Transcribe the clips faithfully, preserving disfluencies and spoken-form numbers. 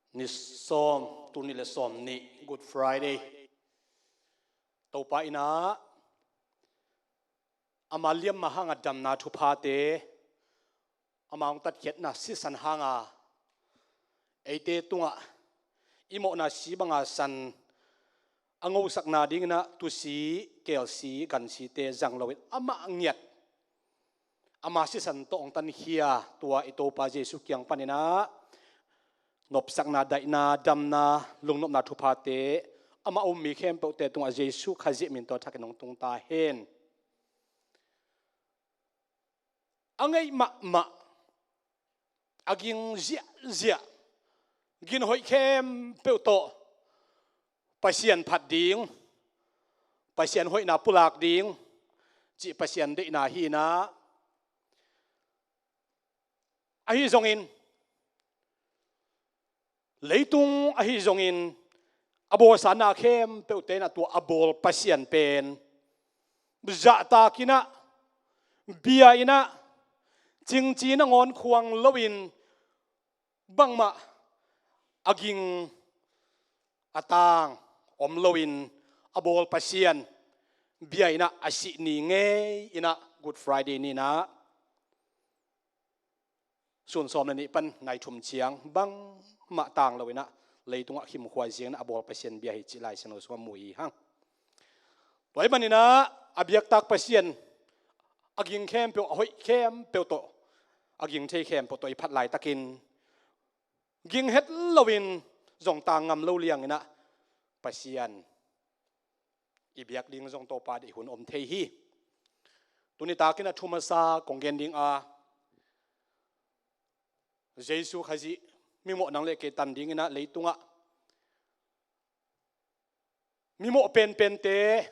Ni sawm, tul nih le sawm nih, Good Friday. Topa in ah ama liamma hanga damna thuphate, ama hong tatkhiatna sisan hanga eite tungah i mawhna si banga san a ngosakna dingin ah tusi, kelsi, gansite zang loin amah ngiat, ama sisan tawh hong tankhia tua i Topa Jesuh kiang panin ah nopsakna, daihna, damna, lungnopna thuphate amah a um mi khempeuhte tungah Jesuh Khazih min tawh thakin hong tung ta hen. A ngeih mahmah, a ging ziahziah, gin hoih khempeuh tawh Pasian phat ding, Pasian hoihna pulak ding cih Pasian deihna hi in ah, ahi zongin leitung ahi zongin a bawlsa na khempeuhte in ah tua a bawl Pasian pen zahtak in ah, bia in ah, cingci nangawn khuang loin, bangmah a ging a tang om loin a bawl Pasian bia in ah a sih ni ngei in ah, Good Friday ni in ah sun sawm le nih pan nai thum ciang bangmah tang lo in ah leitungah khimkhua zing in ah a bawl Pasian bia hi cih Lai Siangtho sungah mu hi hang. Tua ahih manin ah a biaktak Pasian, a ging khempeuh, a hoih khempeuh tawh, a ging thei khempeuh tawh i phat laitakin ging het loin zong tang ngam lo liang in ah Pasian i biak ding zong Topa deih hun om thei hi. Tuni takin ah thu masa kong gen ding a, Jesuh Khazih mimawh nang le kei tan dingin ah leitungah mimawh penpente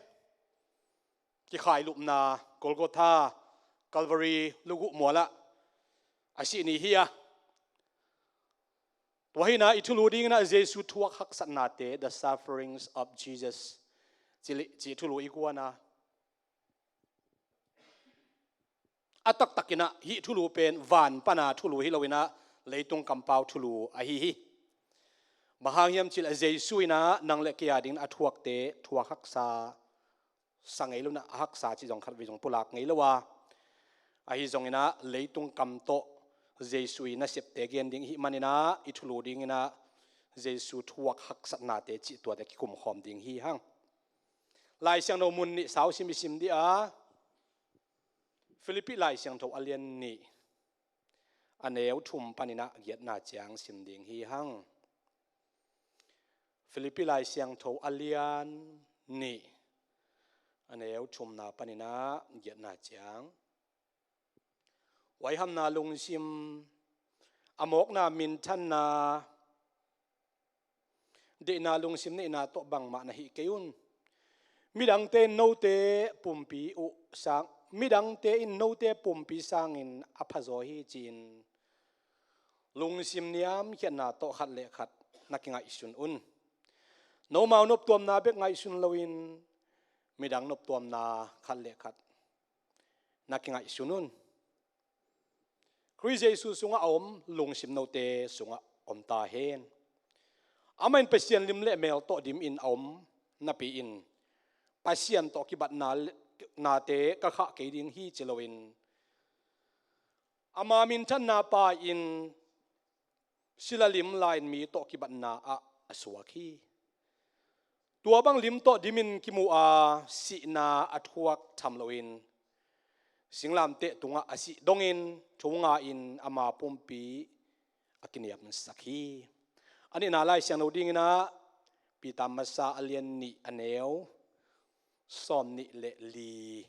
kikhailupna Golgotha, Calvary, luguh mualah a sih ni hi a. Tua hi in ah i thulu dingin ah Jesuh thuak haksatnate, the sufferings of Jesus, cih li-, cih thulu i guan a, a taktak in ah hih thulu pen van pana thulu hi lo in ah leitung kampau thulu ahi hi. Bang hang hiam cih leh Jesuh in ah nang le kei a dingin a thuakte thuak haksa sa ngei lo in ah, a haksa cih zong khatvei zong pulak ngei lo a, ahi zongin ah leitung kam tawh Jesuh i nasepte gen ding i hih manin ah i thulu dingin ah Jesuh thuak haksatnate cih tuate kikumkhawm ding hi hang. Lai Siangtho mun nih sau sim i sim dih a, Philippi Lai Siangtho a lian nih, a neu thum panin ah giatna ciang sim ding hi hang. Philippi Lai Siangtho a lian nih, a neu thumna panin ah giatna ciang. Huaihamna lungsim, a mawkna minthanna, deihna lungsim neihna tawh bangmah na hih kei un. Midangte in note pumpi uh sang, midangte in note pumpi sangin a phazaw hi ci-in lungsim niamkhiatna tawh khat le khat na kingaihsun un. Nomau noptuamna bek ngaihsun loin midang noptuamna khat le khat na kingaihsun un. Khrih Jesuh sungah a om lungsim note sungah om ta hen. Amah in Pasian lim le mel tawh dimin a om napi-in Pasian tawh kibatna le, nate ka khah kei ding hi ci loin ama minthanna pai-in sila lim lai-in mi tawh kibatna ah a suak hi. Tua bang lim tawh dimin kimu a, sihna a thuak tham loin singlamteh tungah a sih dongin thungai-in ama pumpi a kiniamsak hi. A nihna Lai Siangtho dingin ah Peter masa a lian nih a neu sawm nih le li,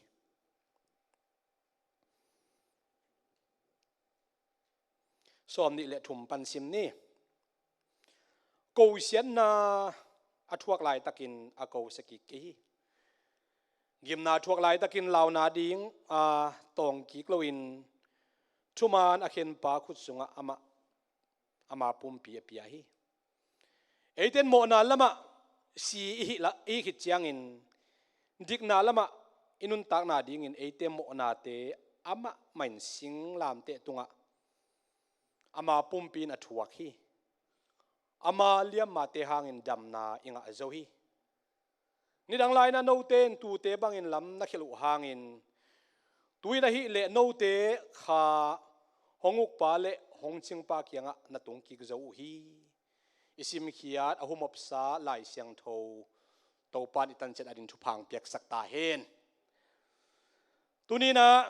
sawm nih le thum pan sim ni. Kosiatna a thuak laitakin a kosia kik kei hi. Gimna a thuak laitakin launa ding a tawng kik loin thuman a khenpa khut sungah amah, ama pumpi a pia hi. Eite in mawhna lamah si i hih la, i hih khit ciangin dikna lamah i nuntakna dingin eite mawhnate amah mah in singlamteh tungah ama pumpi in a thuak hi. ama liammate hangin damna i ngah zo hi. Nidang lai-in ah note in tute bangin lam na khelh uh hangin, tu-in ahih leh note kha hong ukpa le hong cingpa kiangah na tung kik zo uh hi. I simkhiat a humopsa Lai Siangtho Topa'n i tanciat adingin thupha hong piaksak ta hen. Tuni-in ah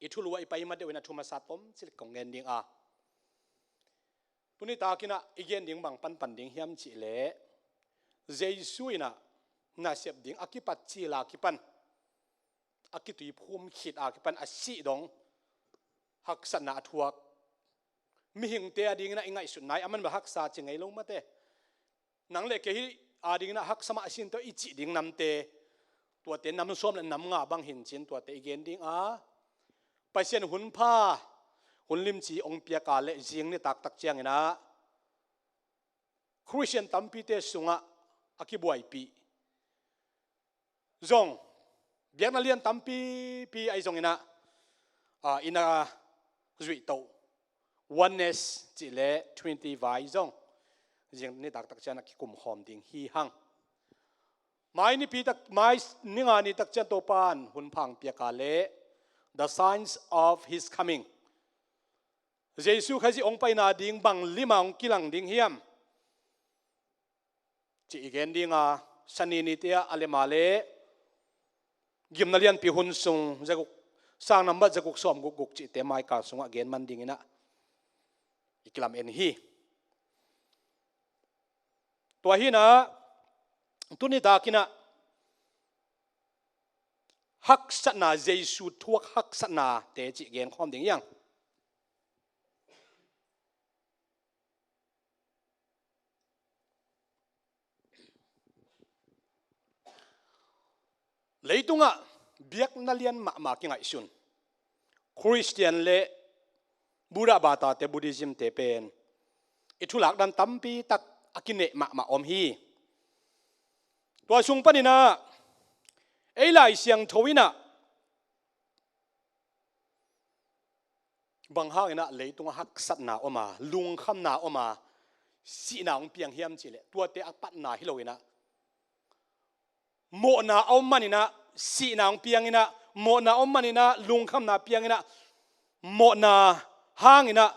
i thulu ah i pai ma deuh in ah thu masa tomcik kong gen ding a, tuni takin ah i gen ding bang panpan ding hiam cih leh, Jesu in ah nasep ding a kipat cil a kipan, a kituiphum khit a kipan a sih dong haksatna a thuak mihingte adingin ah i ngaihsutna hi. Aman bel haksa ci ngei lo mate. Nang le kei hih adingin ah haksa mah sin tawh i cih ding namte, tuate nam sawm le nam nga bang hi in cin tuate i gen ding a, Pasian hun pha, hun limci hong piak a le zing nitak tak ciangin ah Khristian tampite sungah a kibuaipih zong, biakna lian tampipi ahi zongin ah, ah, i na zuih toh Oneness cih le Trinity vai zong zing nitak tak ciang a kikum khawm ding hi hang. Mai nipi tak, mai ninga ni tak ciang Topa'n hun pha hong piak a le, the signs of his coming, Jesu Khazih hong paina ding bang lim a hong kilang ding hiam cih i gen ding a, Sani nite ah a lem a le gimna lianpi hun sung zaguk, sang nambat zaguk sawm gukguk cihte maikal sungah gen man dingin ah i kilamen hi. Tua hi in ah tuni takin ah haksatna, Jesu thuak haksatnate cih gen khawm ding hi hang. Leitungah biakna lian mahmah kingaihsun Khristian le Buddha batate, Buddhism-te pen i thulakdan tampi tak a kineh mahmah om hi. Tua sung panin ah ei Lai Siangtho in ah bang hangin ah leitungah haksatna om a, lungkhamna om a, sihna hong piang hiam cih leh, tuate a patna hi lo in ah, mawhna a om manin ah sihna hong piang in ah, mawhna a om manin ah lungkhamna piang in ah, mawhna hangin ah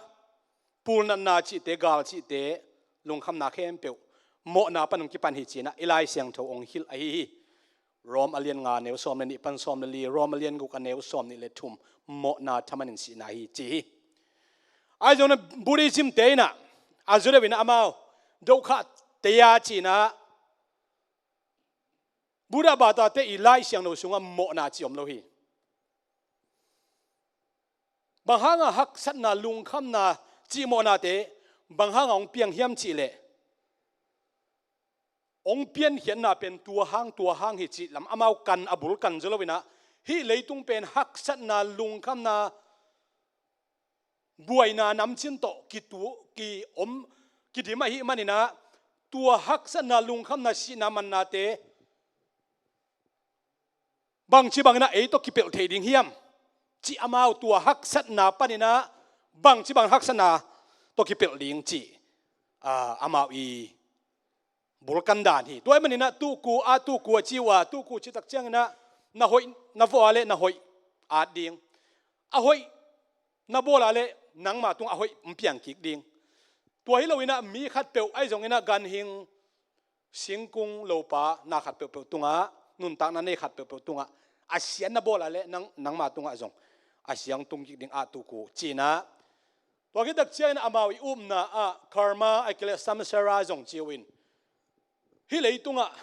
pulnatna cihte, gal cihte, lungkhamna khempeuh mawhna pan hong kipan hi ci-in ah i Lai Siangtho hong hilh ahi hi. Rom a lian nga, neu sawm le nih pan sawm le li, Rom a lian guk, a neu sawm nih le thum, mawhna thaman in sihna hi ci hi. Ahi zongin ah Buddhism-te in ah a zaw deuh in ah amau Dukkha Adatta ci-in ah, Buddha batate i Lai Siangtho sungah mawhna ci om lo hi. Bang hanga haksatna, lungkhamna cih mawhnate bang hanga hong piang hiam cih leh, hong piankhiatna pen tua hang, tua hang hi cih lam amau kan, a bul kan zaw lo in ah, hih leitung pen haksatna, lungkhamna, buaina namcin tawh kitu, ki om, kidim ahih manin ah, tua haksatna, lungkhamna, sihna mannate bangci bangin ah ei tawh kipelh thei ding hiam cih amau tua haksatna panin ah bangci bang haksatna tawh kipelh ding cih, ah, amau i bul kan dan hi. Tua ahih manin ah tuku, a tuku a ci uh a, tuku cih tak ciangin ah na hoih na vawh a leh na hoih at ding, a hoih na bawl a leh nangma tungah a hoih hong piang kik ding. Tua hi lo in ah mi khatpeuh ahi zongin ah ganhing, singkung, lopa na khat peuhpeuh tungah, nuntakna nei khat peuhpeuh tungah a sia na bawl a leh nang, nangma tungah zong a sia hong tung kik ding, a tuku ci-in ah. Tua khit tak ciangin amau i upna ah karma, ahih kei leh samsara zong ci uh in, hih leitungah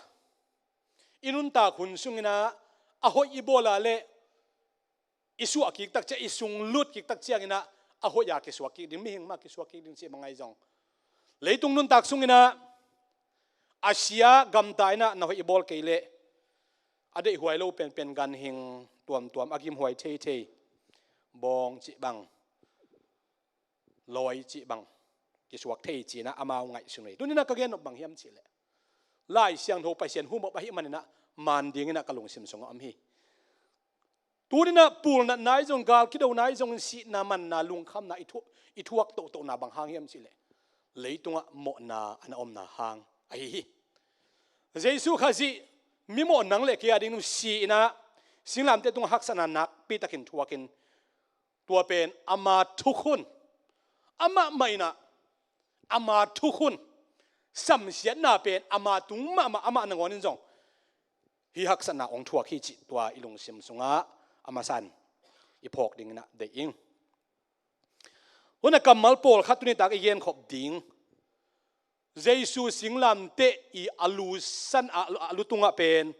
i nuntak hun sungin ah a hoih i bawl a leh i suah kik tak ciang, i sung lut kik tak ciangin ah a hoih a kisuak kik ding, mihing mah kisuak kik ding cih bang ahi zong, leitung nuntak sungin ah a sia gamta in ah na hoih i bawl kei leh, a deihhuai lo penpen ganhing tuamtuam, a gimhuai theithei bawng cih bang, lawi cih bang kisuak thei ci-in ah amau ngaihsun uh hi. Tuni-in ah ka gen nop bang hiam cih leh, Lai Siangtho Pasian humop ahih manin ah man dingin ah ka lungsim sungah om hi. Tuninah pulnatna i zong, gal kidona i zong, sihna, manna, lungkhamna i thu-, i thuak tohtohna bang hang hiam cihleh, leitungah mawhna a na omna hang ahi hi. Jesu Khazih mi mawh nang le kei a ding si inah singlamteh tungah haksatna nakpitakin thuakin, tua pen ama thukhun, amah mah inah ama thukhun, samsiatna pen ama tung mahmah, amah nangawn in zong hih haksatna hong thuak hi cih tua i lungsim sungah a masa in i phawk ding inah deih ing. Hun a kammal pawlkhat tuni tak i genkhop ding. Jesu singlamteh i a lu san, a, a lu tungah pen,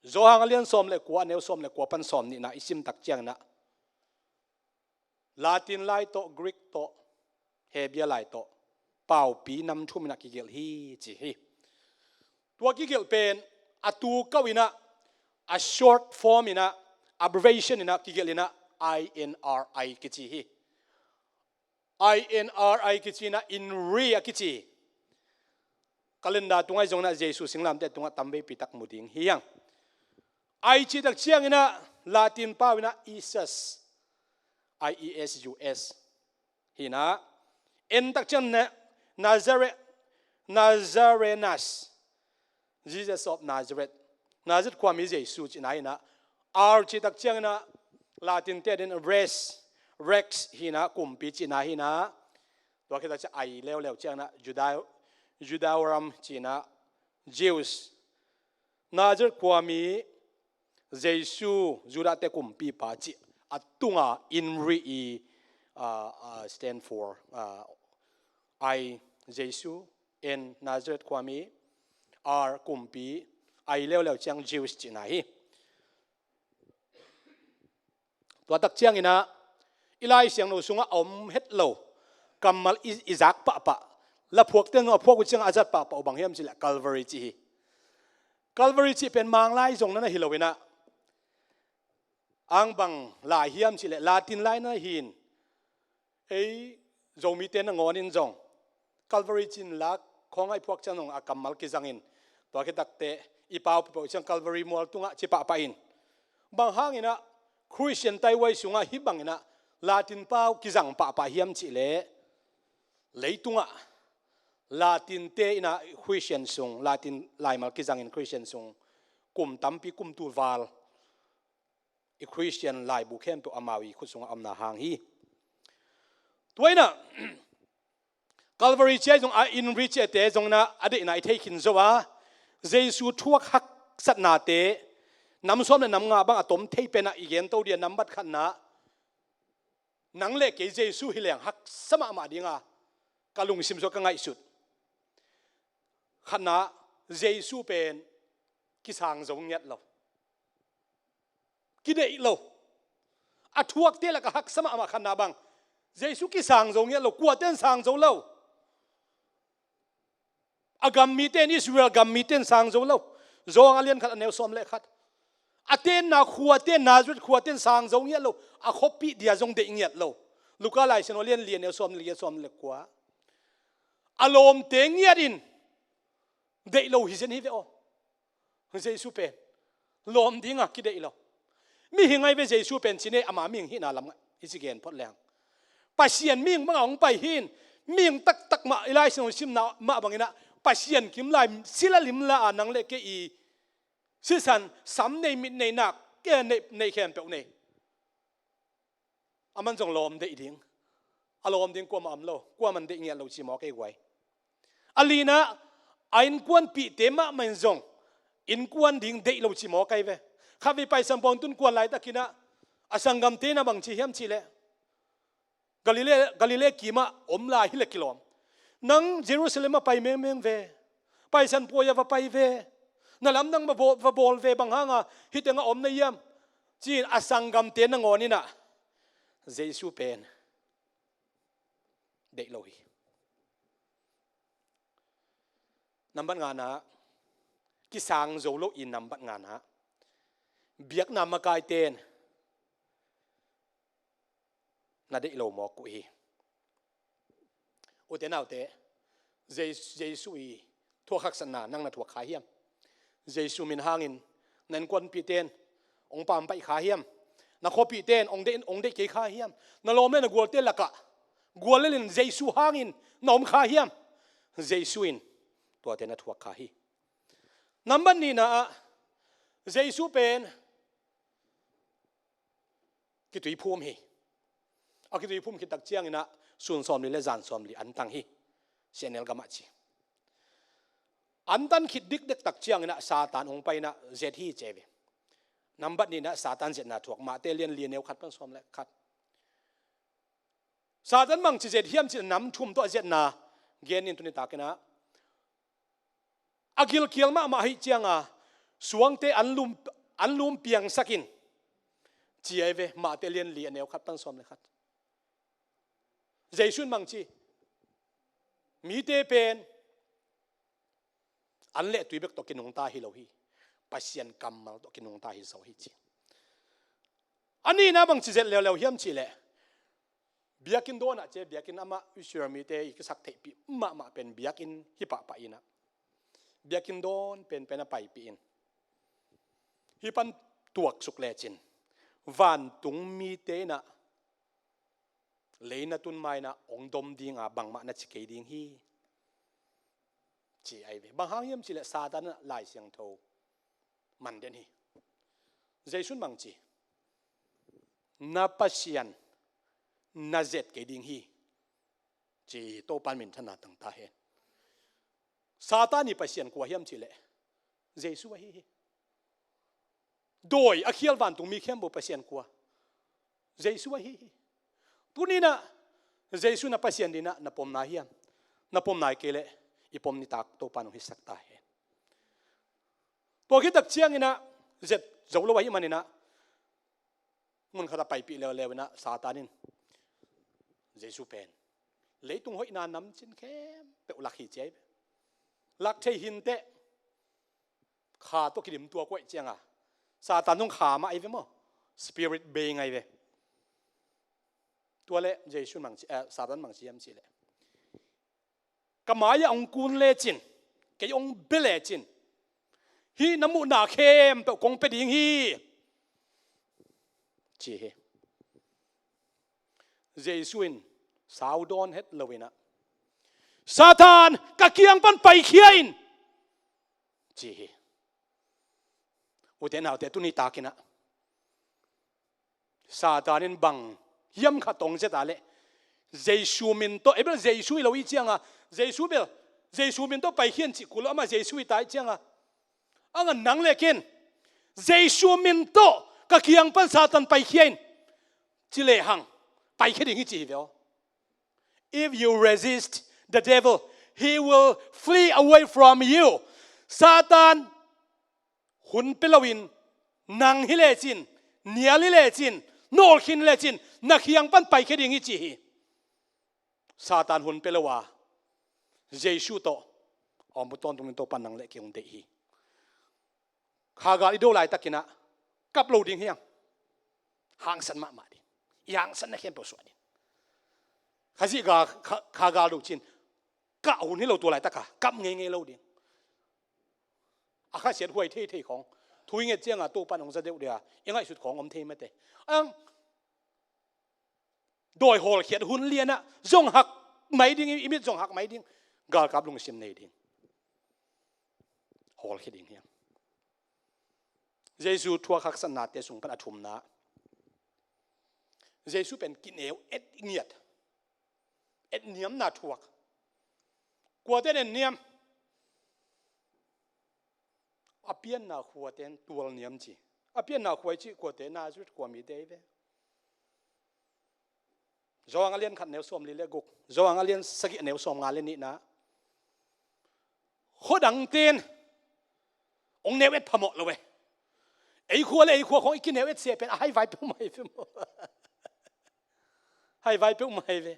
Johan a lian sawm le kua, a neu sawm le kua pan sawm nihna i sim tak cianginah, Latin lai tawh, Greek tawh, Hebrew lai tawh, paupi nam thum inah kigelh hi ci hi. Tua kigelh pen a tu kau inah, a short form inah, abbreviation inah kigelh inah, I N R I kici hi. I N R I kici inah, INRI a kici. Calendar tungah i zong inah Jesu singlamteh tungah tamveipi tak mu ding hi hang. I cih tak cianginah Latin pau inah Iesus, I E S U S. Hi inah, N tak ciang Na-, Nazare-, Nazarenas, Jesus of Nazareth. Nazareth khuami Jesu cihna hi inah. R cih tak cianginah Latin te din res, rex hi inah, kumpi cihna hi inah. Tua khit tak ciang I leuleu cianginah Juda-, Judaorum cih inah, Jews. Nazareth khuami Jesu, Judah te kumpipa cih a tunga INRI i, ah, ah, stand for, ah, I, Jesu, N, Nazareth khuami, R, kumpi, I leuleu ciang Jews cihna hi. Tua tak cianginah i Lai Siangtho sungah a om het lo kammal i, i zak pahpah, la phuakte zong a phuak uh ciangah a zat pahpah uh bang hiam cihleh Calvary cih hi. Calvary cih pen Manglai zong na na hi lo inah, ang bang lai hiam cihleh Latin lai na hi in, ei Zomite nangawn in zong Calvary ci-in lak khawng a i phuak ciang zong a kammal kizangin, tua khit takteh i pau peuhpeuh ciang Calvary mual tungah ci pahpah in. Bang hanginah Christian taihuai sungah hih banginah Latin pau kizang pahpah hiam cihleh, leitungah Latin te inah Christian sung, Latin laimal kizangin Christian sung kum tampi, kum tul val i Christian laibu khempeuh amau i khut sungah omna hang hi. Tua inah Calvary ci-a i zong, a INRI ci-a te zong inah a deihna i thei khin zo a, Jesu thuak haksatnate nam sawm le nam nga bang a tom thei penah i gen to dia. Nambat khatna, nang le kei Jesu hi leng haksa mahmah dinga ka lungsim sungah ka ngaihsut. Khatna, Jesu pen kisang zo ngiat lo. Kideih lo. A thuakte lakah haksa mahmah khatna bang, Jesu kisang zo ngiat lo, kuate in sang zo lo. A gam mite in, Israel gam mite in sang zo lo. Johan a lian khat, a neu sawm le khat. A tenna khuate in, Nazareth khuate in sang zo ngiat lo. A khuapih dia zong deih ngiat lo. Luka Lai Siangtho a lian li, a neu sawm le giat, sawm le kua. A lawmte ngiat in deih lo hi zen hi ve aw. Jesu pen lawm dinga kideih lo. Mihing ahi ve Jesu pen cih ni, ama mihing hihna lam hi ci gen phot leng. Pasian mihing banga hong pai hi in, mihing taktak mah, i Lai Siangtho simna mah banginah Pasian kim lai, sila limla a nang le kei i sisan, sam nei, mit nei, nak, ke nei, nei khempeuh nei. Aman zong lawm deih ding. A lawm ding kuamah om lo, kuaman deih ngiat lo ci mawk ei guai. A lina, a innkuanpihte mahmah in zong innkuan ding deih lo ci mawk ei ve. Khatvei Paisan Pawl tun kuan laitakinah a sanggamte inah bang ci hiam cihleh, Galilee, Galilee kimah om lai hileh kilawm. Nang Jerusalem ah pai mengmeng ve. Paisan Pawi ah va pai ve. Na lamdang va bawl, va bawl ve, bang hanga hih tengah om na hiam, ci-in a sanggamte nangawn inah Jesu pen deih lo hi. Nambat ngana, kisang zo lo i nambat ngana, biakna makaite in na deih lo mawk uh hi. Ute naute, Jes-, Jesu i thuak haksatna nang na thuak kha hiam? Jesu min hangin na innkuanpihte in hong pampaih kha hiam? Na khuapihte in hong deih, hong deih kei kha hiam? Na lawm le na gualte lakah guallel in Jesu hangin na om kha hiam? Jesu in tuate na thuak kha hi. Nambat nihna ah Jesu pen kituiphum hi. A kituiphum khit tak ciangin ah sun sawmli le zan sawmli an tang hi. Sehnel gamah ci. An tan khit dikdek tak ciangin ah Satan hong pai in ah zet hi ci ve. Nambat nihna ah Satan zetna thuak, Mate lian li a neu khat pan sawm le khat. Satan bangci zet hiam cih leh nam thum tawh a zetna gen in tuni takin ah a gilkial mahmah ahih cianga suangte an lum, an lum piangsak in ci ahi ve, Mate lian li a neu khat pan sawm le khat. Jesu in bangci, mite pen an le tui bek tawh kinungta hi lo hi, Pasian kammal tawh kinungta hi zaw hi ci. A nihna bangci zet leuleu hiam cih leh biakinn dawnah ci, biakinn amah Israel mite i kisak theihpih mahmah pen biakinn hi pahpah in ah biakinn dawn penpen a paipih in, hih pan tuaksuk lecin vantung mite in ah lei na tun ma in ah hong dom dinga bangmah na ci kei ding hi ci ahi ve. Bang hang hiam cih leh Satan in ah Lai Siangtho man den hi. Jesu in bangci, na Pasian na zet kei ding hi ci hi. Topa'n minthanna tang ta hen. Satan i pasian kua hiam cih leh Jesu ahi hi. Dawi a khial vantung mi khempeuh pasian kua? Jesu ahi hi. Tuni in ah Jesu na Pasian ding in ah na pom nai hiam? Na pom nai kei leh i pom nitak Topa'n hong hisak ta hen. Tua khit tak ciangin ah zet zo lo ahih manin ah mun khat a paipih leuleu in ah Satan in Jesu pen leitung hoihna namcin khempeuh lak hi ci ahi ve. Lak thei hi inteh, kha tawh kidim tuak uh ahih cianga Satan zong kha mah ahi ve maw, spirit being ahi ve. Tua leh Jesu in bangci, eh, Satan bangci hiam cih leh, ka mai-ah hong kun lecin, kei hong bia lecin, hih na muhna khempeuh kong pia ding hi ci hi. Jesu in sau dawn het lo in ah, Satan, ka kiang pan paikhia in ci hi. Ute naute, tuni takin ah Satan in bang hiam khat hong zet a leh Jesu min tawh, ei bel Jesu hi lo ahih cianga, Jesu bel, Jesu min tawh paikhia in cih kul lo, amah Jesu hi ta ahih cianga, a ngan nang le ken Jesu min tawh ka kiang pan Satan paikhia in ci lehang paikhia ding hi ci hi ve aw. If you resist the devil, he will flee away from you. Satan hun pia loin nang hi lecin, nial hi lecin, nawlkhin hi lecin, na kiang pan paikhia ding hi ci hi. Satan hun pia lo a, Jesu tawh a om uh tawntungin Topa'n nang le kei hong deih hi. Khagal i do laitakin ah kap lo ding hi hang. Hangsan mahmah ding. I hangsanna khempeuh suah ding. Khazih gal, kha, khagal do cin kah hun hi lo, tua laitaka kap ngeingei lo ding. A khasiat huai theithei khawng, thu i nget cianga Topa'n hong za deuh dia, i ngaihsut khawng om thei mate. Ang dawi hawlkhiat hun lianah zong hak mai ding, i mit zong hak mai ding, galkap lungsim nei ding. Hawlkhia ding hiam? Jesu thuak haksatnate sung pan a thumna, Jesu pen kineu et ngiat, et niamna thuak. Kuate en niam? A pianna khuate en tual niam ci. A pianna khua i cih kuate? Nazareth khua mite hi ve. Johan a lian khat neu sawmli le guk, Johan a lian sagih neu sawmnga le nihna. Khuadangte in hong neu et phamawh lo e. Ei khua le ei khua khawng i kineu et se pen a haivai peuhmah hi ve maw? Haivai peuhmah hi ve.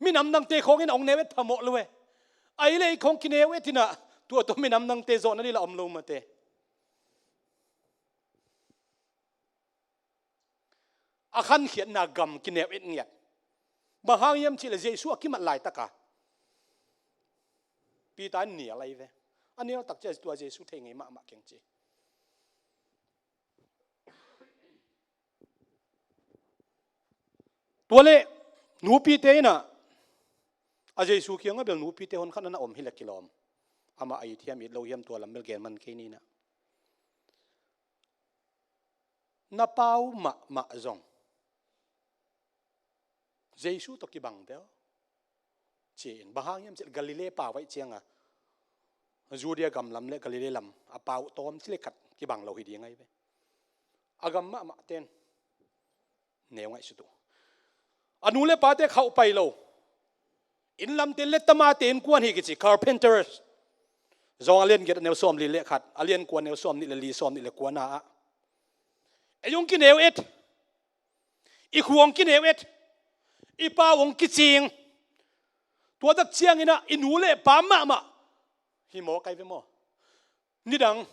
Minam dangte khawng in hong neu et phamawh lo e. Ei le ei khawng kineu et in ah, tua tawh minam dangte zawhna ding la om lo mate. A khankhiatna gam kineu et ngiat. Bang hang hiam cih leh Jesu a kimat laitaka Peter in nial ahi ve. A nial tak ciang tua Jesu thei ngei mahmah keng ci. Tua leh nupite in ah, a Jesu kiangah bel nupite hon khat na om hi leh kilawm. Amah a it hiam it lo hiam tua lam bel gen man kei ni in ah. Na pau mahmah zong Jesu tawh kibang deuh, ci-in. Bang hang hiam cih leh Galilee pau ahih ciangin, Judea gam lam leh Galilee lam a pau tawm ci leh khat kibang lo hi ding ahi ve. A gam mahmah ten neu ngaihsut uh. A nu leh pate khauh pai lo, inn lamte leh tamate innkuan hi kici, carpenters. Johan a lian giat a neu sawmli leh khat, a lian kua a neu sawmnih leh li, sawmnih leh kua na ah, ei hong kineu et, i khua hong kineu et, i pau hong kicing. Tua tak ciangin ah i nu leh pa mahmah hi mawk ahi ve maw. Nidang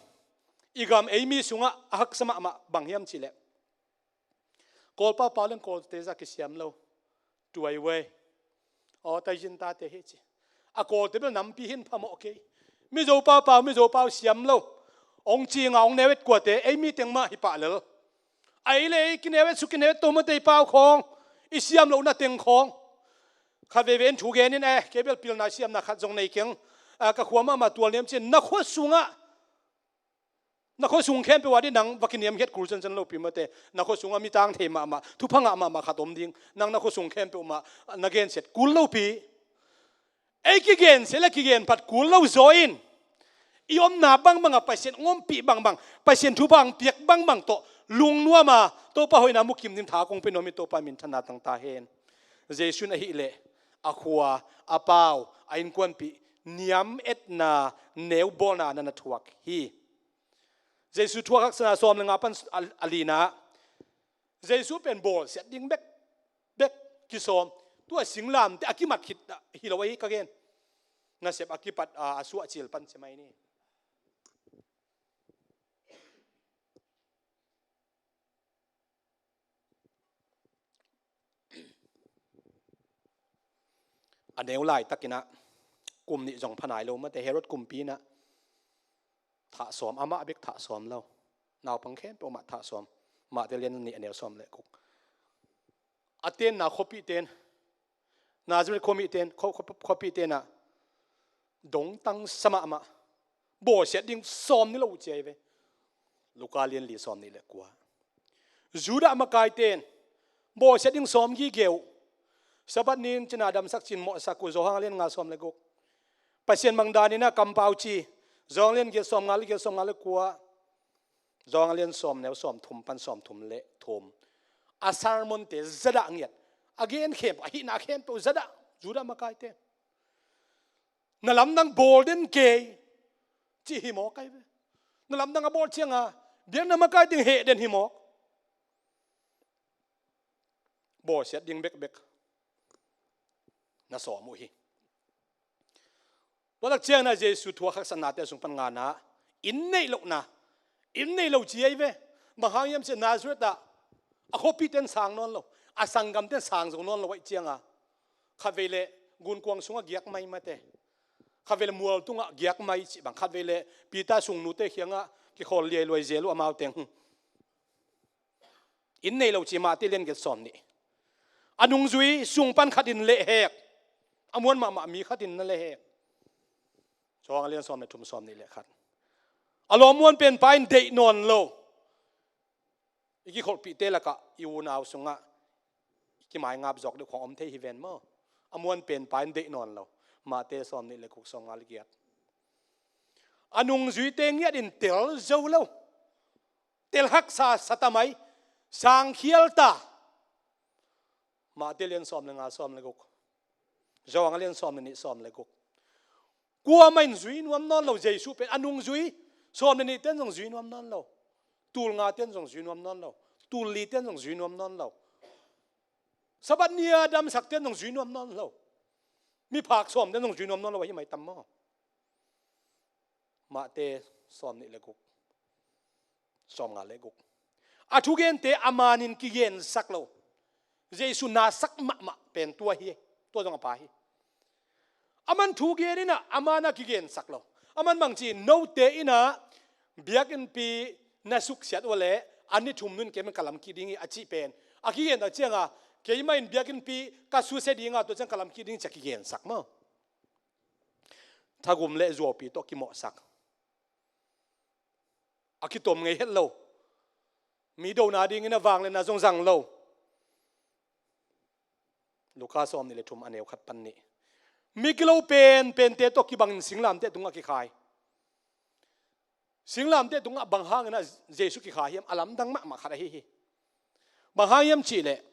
i gam ei mi sungah a haksa mahmah bang hiam cih leh, Kawlpau pau leng Kawlte zah kisiam lo. Tuai wei. Aw, Taizin tate hi ci. A Kawlte bel nampi hi in phamawh kei. Mizo pau pau, Mizo pau siam lo. Hong cing a, hong neu et kuate, ei mi teng mah hi pah lel. Ei leh ei kineu et, suk kineu et to maw, tei pau khawng. I siam lohna teng khawng. Khat veivei in thu gen in, eh, kei bel pilna siamna khat zong nei keng. Ah, ka khua mahmah tual niam ci-in, na khua sungah, na khua sung khempeuh ah ding nang va kiniamkhiat kul ciancian lopi mate. Na khua sungah mi tangthei mahmah, thupha ngah mahmah khat om ding. Nang na khua sung khempeuh mah na gensiat kul lopi. Ei kigensiat leh kigen phat kul lo zaw in, i omna bangbang ah Pasian hong ompih bangbang, Pasian thupha hong piak bangbang tawh lungnuam a, Topa hoihna mukim ding tha kong pia nuam hi. Topa minthanna tang ta hen. Jesu in ahih leh a khua, a pau, a innkuanpih niam etna, neu bawlna na na thuak hi. Jesu thuak haksatna sawm leh nga pan a, a lina. Jesu pen bawlsiat ding bek, bek kisawm. Tua singlamteh a kimat khit hi lo ahi ka gen. Nasep a kipat a, a suah cil pan ci mai ni. A neu laitakin ah, kum nih zong pha nai lo mate, Herod kumpi in ah thah sawm, amah bek thah sawm lo. Naupang khempeuh mah thah sawm. Matthai lian nih a neu sawm leh guk. A tenna khuapihte in, Nazareth khuamite in, khua-, khua-, khuapihte in ah dongtang sa mahmah. Bawlsiat ding sawm ni lo uh ci ahi ve. Luka lian li sawmnih leh kua. Judah makaite in bawlsiat ding sawm gige uh. Sabbath ni-in cina damsak ci-in mawhsak uh, Johan a lian nga sawm leh guk. Pasian bang danin ah kampau ci, Johan a lian giat sawm nga leh giat, sawm nga leh kua. Johan a lian sawm neu sawm thum pan sawm thum leh thum. A sermonte zadah ngiat. A gen khempeuh, a hihna khempeuh zadah, Judah makaite. Na lamdang bawl den kei, ci hi mawk ahi ve. Na lamdang a bawl ciangin biakna makaite in heh den hi mawk. Bawlsiat ding bekbek na sawm uh hi. Tua tak ciangin ah Jesu thuak haksatnate sung pan ngana, inn neih lohna, inn neih lo ci ahi ve. Bang hang hiam cih leh Nazareth ah a khuapihte in sang nawn lo, a sanggamte in sang zo nawn lo ahih ciangin, khatvei leh gunkuang sungah giak mai mate, khatvei leh mual tungah giak mai cih bang, khatvei leh Peter sungnute kiangah kikhawl liailuai zel uh amau teng. Inn nei lo ci, Matthai lian giat sawm nih. A nungzui sung pan khat in lehhek, a muan mahmah mi khat in na lehhek. Johan a lian sawm leh thum, sawm nih leh khat. A lawm muan penpa in deih nawn lo. I kikholhpihte lakah i unau sungah kimaingap zawk deuh khawng om thei hi ven maw. A muan penpa in deih nawn lo. Matthai sawm nih leh guk, sawm nga leh giat. A nungzuite ngiat in tel zo lo. Tel haksa sa ta mai, sangkhial ta. Matthai lian sawm leh nga, sawm leh guk. Johan a lian sawm leh nih, sawm leh guk. Kuamah in zui nuam nawn lo Jesu pen, a nungzui sawm leh nihte in zong zui nuam nawn lo. Tul ngate in zong zui nuam nawn lo. Tul lite in zong zui nuam nawn lo. Sabbath ni-a damsakte in zong zui nuam nawn lo. Miphak sawmte in zong zui nuam nawn lo ahi mai tam maw. Matthai sawm nih leh guk, sawm nga leh guk. A thugente a manin kigensak lo. Jesu nasak mahmah pen tua hi. Tua zong a pa hi. Aman thugen in ah, aman a kigensak lo. Aman bangci, note in ah biakinnpi na suksiat uh leh a ni thum nung ken ka lam kik ding hi a cih pen a kigen tak ciangin, Keimah in biakinnpi ka susia dinga tua ciang ka lamkip ding ci-a kigensak maw. Thagum le zuaupi tawh kimawhsak. A kitom ngei het lo. Mi dona dingin a vangliatna zong zang lo. Luka sawm nih le thum a neu khat pan nih. Mi kilo penpente tawh kibangin singlamteh tungah kikhai. Singlamteh tungah bang hangin a Jesu kikhai hiam, a lamdang mahmah khat ahi hi. Bang hang hiam cihleh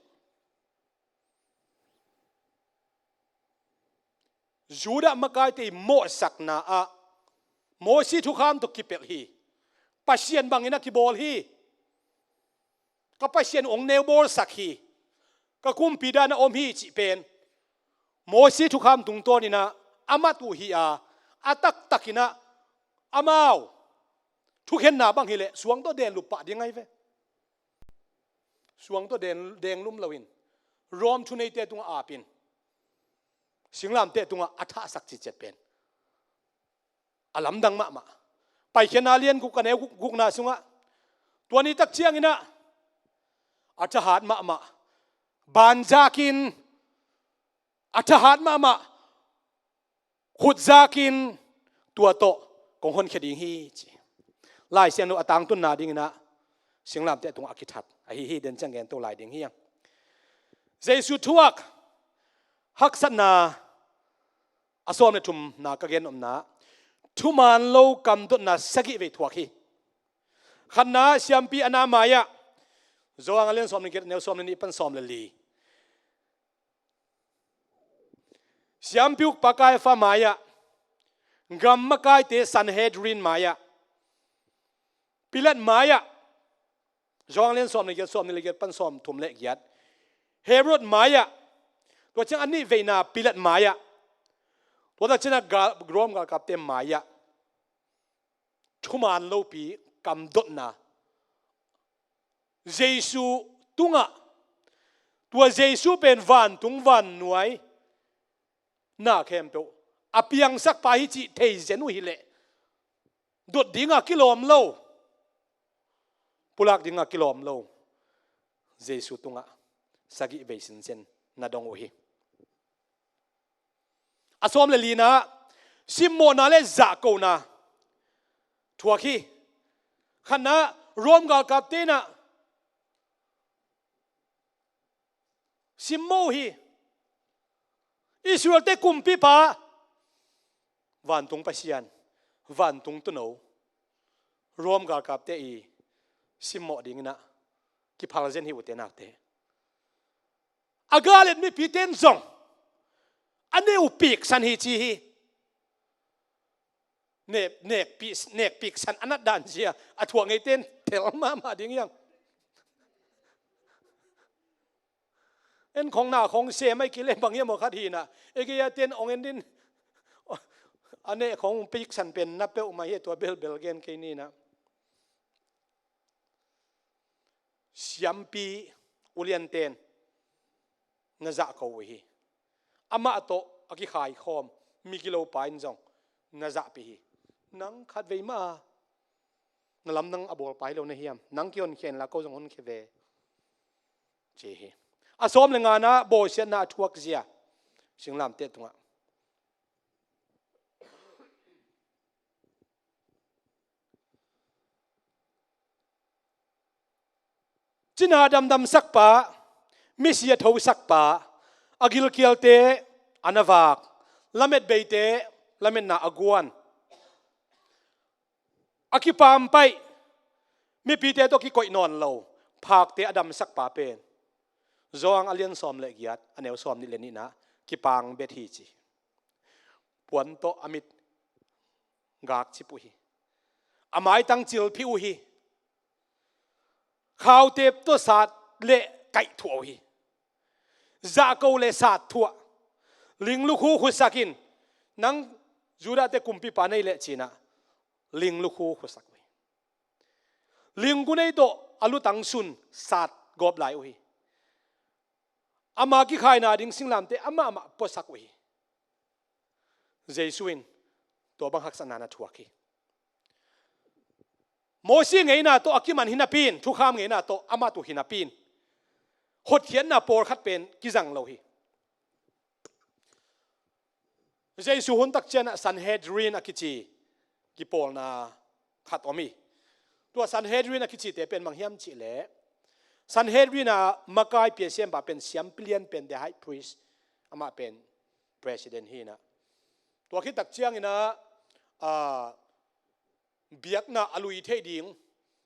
Judah makaite i mawhsakna ah Mosi thukham tawh kipelh hi. Pasian bangin a kibawl hi. Ka Pasian hong neu bawlsak hi. Ka kumpi dan a om hi cih pen Mosi thukham tungtawnin ah a mat uh hi a, a taktakin ah amau thukhenna bang hileh suang tawh denglup pah ding ahi ve. Suang tawh deng, denglum loin Rom thuneite tungah apin singlamteh tungah a thahsak ciciat pen a lamdang mahmah. Paikhiatna lian guk a neu guk, gukna sungah tua ni tak ciangin ah a thahat mahmah, banzakin a thahat mahmah, khutzakin tua tawh kong honkhia ding hi ci. Lai Siangtho a tangtunna dingin ah singlamteh tungah a kithat ahi hi, den ciang gen to lai ding hi. Jesu thuak haksatna a sawm le thumna ka gen nopna, thuman lo kamdotna sagih vei thuak hi. Khatna siampi Anna mai-ah, Johan a lian sawm le giat a neu sawm le nih pan sawm le li. Siampi ukpa Kaifa mai-ah, gam makaite Sanhedrin mai-ah, Pilat mai-ah, Johan lian sawm le giat, sawm nih le giat pan sawm thum le giat, Herod mai-ah, tua ciang a nih veina Pilat mai-ah, tua tak ciangin ah gal, Rom galkapte mai-ah thuman lopi kamdotna Jesu tungah, tua Jesu pen vantung vannuai na khempeuh a piangsak pa hi cih thei zen uh hileh dot dinga kilawm lo, pulak dinga kilawm lo Jesu tungah sagih vei sinsen na dong uh hi. A sawm le lina, simmawhna le zahkona thuak hi. Khatna, Rom galkapte in ah simmawh uh hi. Israelte kumpipa, vantung Pasian, vantung tuuno, Rom galkapte i simmawh dingin ah kiphal zen hi uh te nakte. A galet mipite in zong a neu piksan hi ci hi. Nek, nek pi, nek piksan a nat dan zia a thuak ngeite in tel mahmah ding hiang. En khong na khong sem a i kilem bang hiam aw khat hi na. E gei a ten ong en din. A nek khong piksan pen na peuhmah hi, tua belbel gen kei ni na. Siampi ulianten na zahko uh hi. Amah tawh a kikhaikhawm mi kilopa in zong na zahpih hi. Nang khatvei mah a na lamdang a bawlpa hi lo na hiam? Nang kihonkhia inla ko zong honkhia ve, ci hi. A sawm le ngana bawlsiatna a thuak zia singlamteh tungah. Cina damdamsakpa, misi a thosakpa, a gilkialte a na vak, lametbeite lametna a guan, a kipampaih, mipite tawh kikoih nawn lo, phakte a damsakpa pen Johan a lian sawm le giat a neu sawm nih le nihna kipang bet hi ci. Puan tawh a mit gakcip uh hi. A maitang cilphih uh hi. Khautep tawh sat le kaihthuah uh hi. Zahko le sat thuah. Ling lukhu khusakin, nang Judahte kumpipa nei leh cinah ling lukhu khusak uh hi. Ling gunei tawh a lutang sun sat gawp lai uh hi. Ama kikhaina ding singlamte amahmah puasak uh hi. Jesu in tua bang haksatna na thuak hi. Mosi ngeina tawh a kiman hi napi in, thukham ngeina tawh a mat uh hi napi in, hotkhiatna pawlkhat pen kizang lo hi. Jesu hun tak ciangin ah Sanhedrin a kici kipawlna khat om hi. Tua Sanhedrin a kicite pen bang hiam cihleh, Sanhedrin a makai piasempa pen siampi lian pen, the high priest, amah pen president hi inah. Tua khit tak ciangin ah, ah, biakna a lui thei ding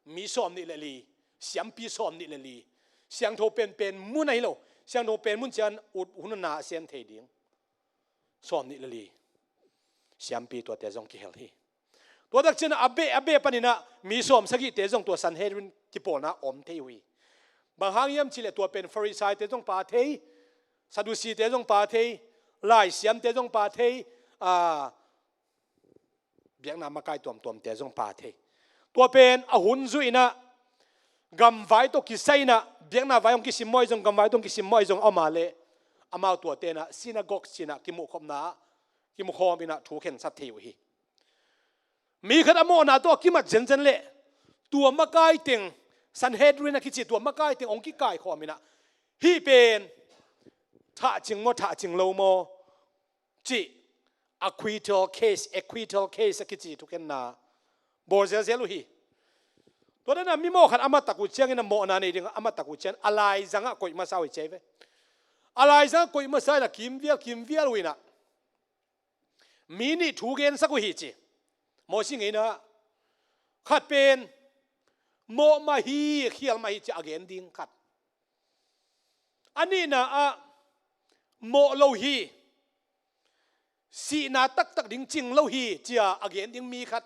mi sawm nih le li, siampi sawm nih le li, siangtho penpen mun ahi lo, siangtho pen mun ciang ut hun a na a sem thei ding sawm nih le li siampi tuate zong kihel hi. Tua tak ciangin a beh, a beh panin ah mi sawm sagihte zong tua Sanhedrin kipawlna om thei uh hi. Bang hang hiam cihleh tua pen Farisaite zong pha thei, Sadusite zong pha thei, laisiamte zong pha thei, ah, biakna makai tuamtuamte zong pha thei. Tua pen a hun zui inah gamvai tawh kisai inah, biakna vai hong kisim mawh zong, gamvai tawh hong kisim mawh zong a om a leh, amau tuate inah synagogue ci inah kimuhkhopna ah kimukhawm inah thu khensat thei uh hi. Mi khat a mawhna tawh a kimat zenzen leh tua makai teng, Sanhedrin a kici tua makai teng hong kikaikhawm inah, hih pen thahcing maw, thahcing lo maw cih acquittal case, acquittal case a kici thukhenna bawl zelzel uh hi. Tua dan a mimawh khat a mat tak uh ciangin, a mawhna nei ding a mat tak uh ciangin a laizangah koih masa uh hi ci hi ve. A laizangah koih masa inah kimvial, kimvial uh inah mi nih thu gensak uh hi ci. Mawsi ngeina khat pen mawh mah hi, khial mah hi ci a gen ding khat. A nihna ah mawh lo hi, sihna taktak ding cing lo hi ci a a gen ding mi khat.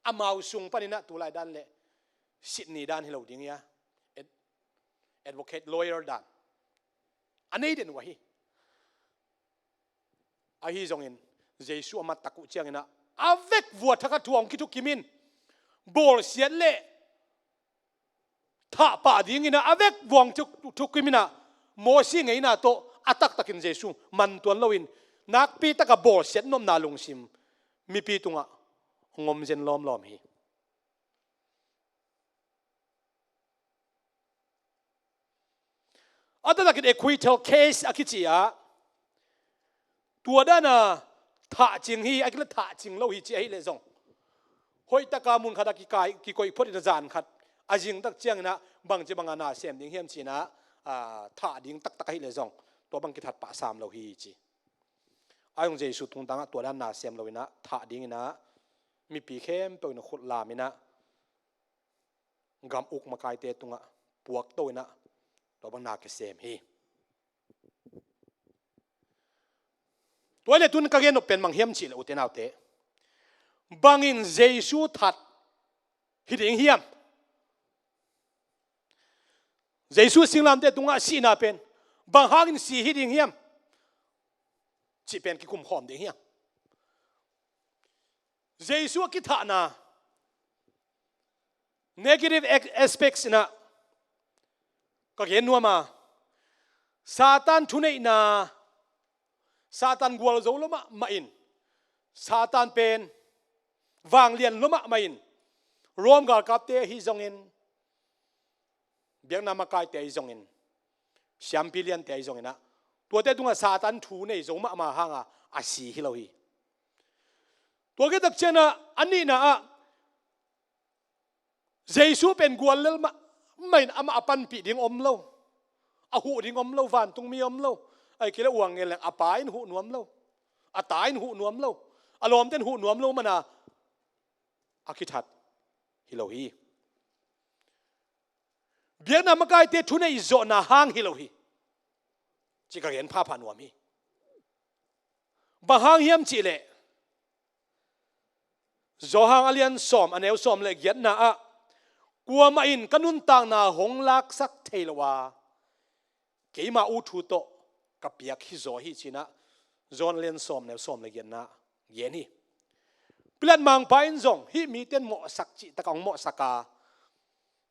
Amau sung panin ah tulai dan leh sit ni dan hi lo ding hi a, ad-, advocate, lawyer dan a nei den uh ahi. Ahi zongin Jesu a mat tak uh ciangin ah a vekvua thakhat thu hong kithukim in, bawlsiat leh thah pah dingin ah a vekvua hong thuk, thukim in ah, Mawsi ngeina tawh a taktakin Jesu man tuan loin nakpi taka bawlsiat nopna lungsim mipi tungah hong om zen lawmlawm hi. A taktakin acquittal case a kici a, tua dan a thahcing hi, a kila thahcing lo hi ci ahih leh zong, hoih taka mun khat a kikai, kikoih phot in a zan khat a zing tak ciangin ah bangci banga na sem ding hiam ci-in ah, ah, thah ding taktak ahih leh zong tua bang kithat pah sam lo hi ci. A zong Jesu tungtangah tua dan na sem loin ah thah dingin ah mipi khempeuh in khut lam in ah gam uk makaite tungah puakto in ah tua bang na kisem hi. Tua leh tun ka gen nop pen bang hiam cih leh, ute naute, bangin Jesu that hi ding hiam? Jesu singlamteh tungah sihna pen bang hangin si hi ding hiam cih pen kikum khawm ding hiam? Jesu a kithahna negative ex-, aspects in ah ka gen nuam a, Satan thuneihna, Satan gualzo lua mahmah in, Satan pen vanglian lua mahmah in, Rome galkapte ahi zongin, biakna makaite ahi zongin, siampi liante ahi zongin ah, tuate tungah Satan thu nei zo mahmah hanga a si hi lo hi. Tua khit tak ciangin ah a nihna ah Jesu pen guallel mahmah in amah a panpih ding om lo, a huh ding om lo, vantungmi om lo, ahih kei leh uang ngen leng a Pa in huh nuam lo, a Ta in huh nuam lo, a lawmte in huh nuam lo man a a kithat hi lo hi. Biakna makaite thuneih zawhna hang hi lo hi, ci ka gen phapha nuam hi. Bang hang hiam cih leh, Johan a lian sawm, a neu sawm le giatna ah, kuamah in ka nuntakna hong laksak thei lo a, keima ut thu tawh ka piak hi zaw hi, ci-in ah Johan a lian sawm, neu sawm le giatna gen hi. Pilat mangpa in zong hih mite in mawhsak cih tak a hong mawhsak a,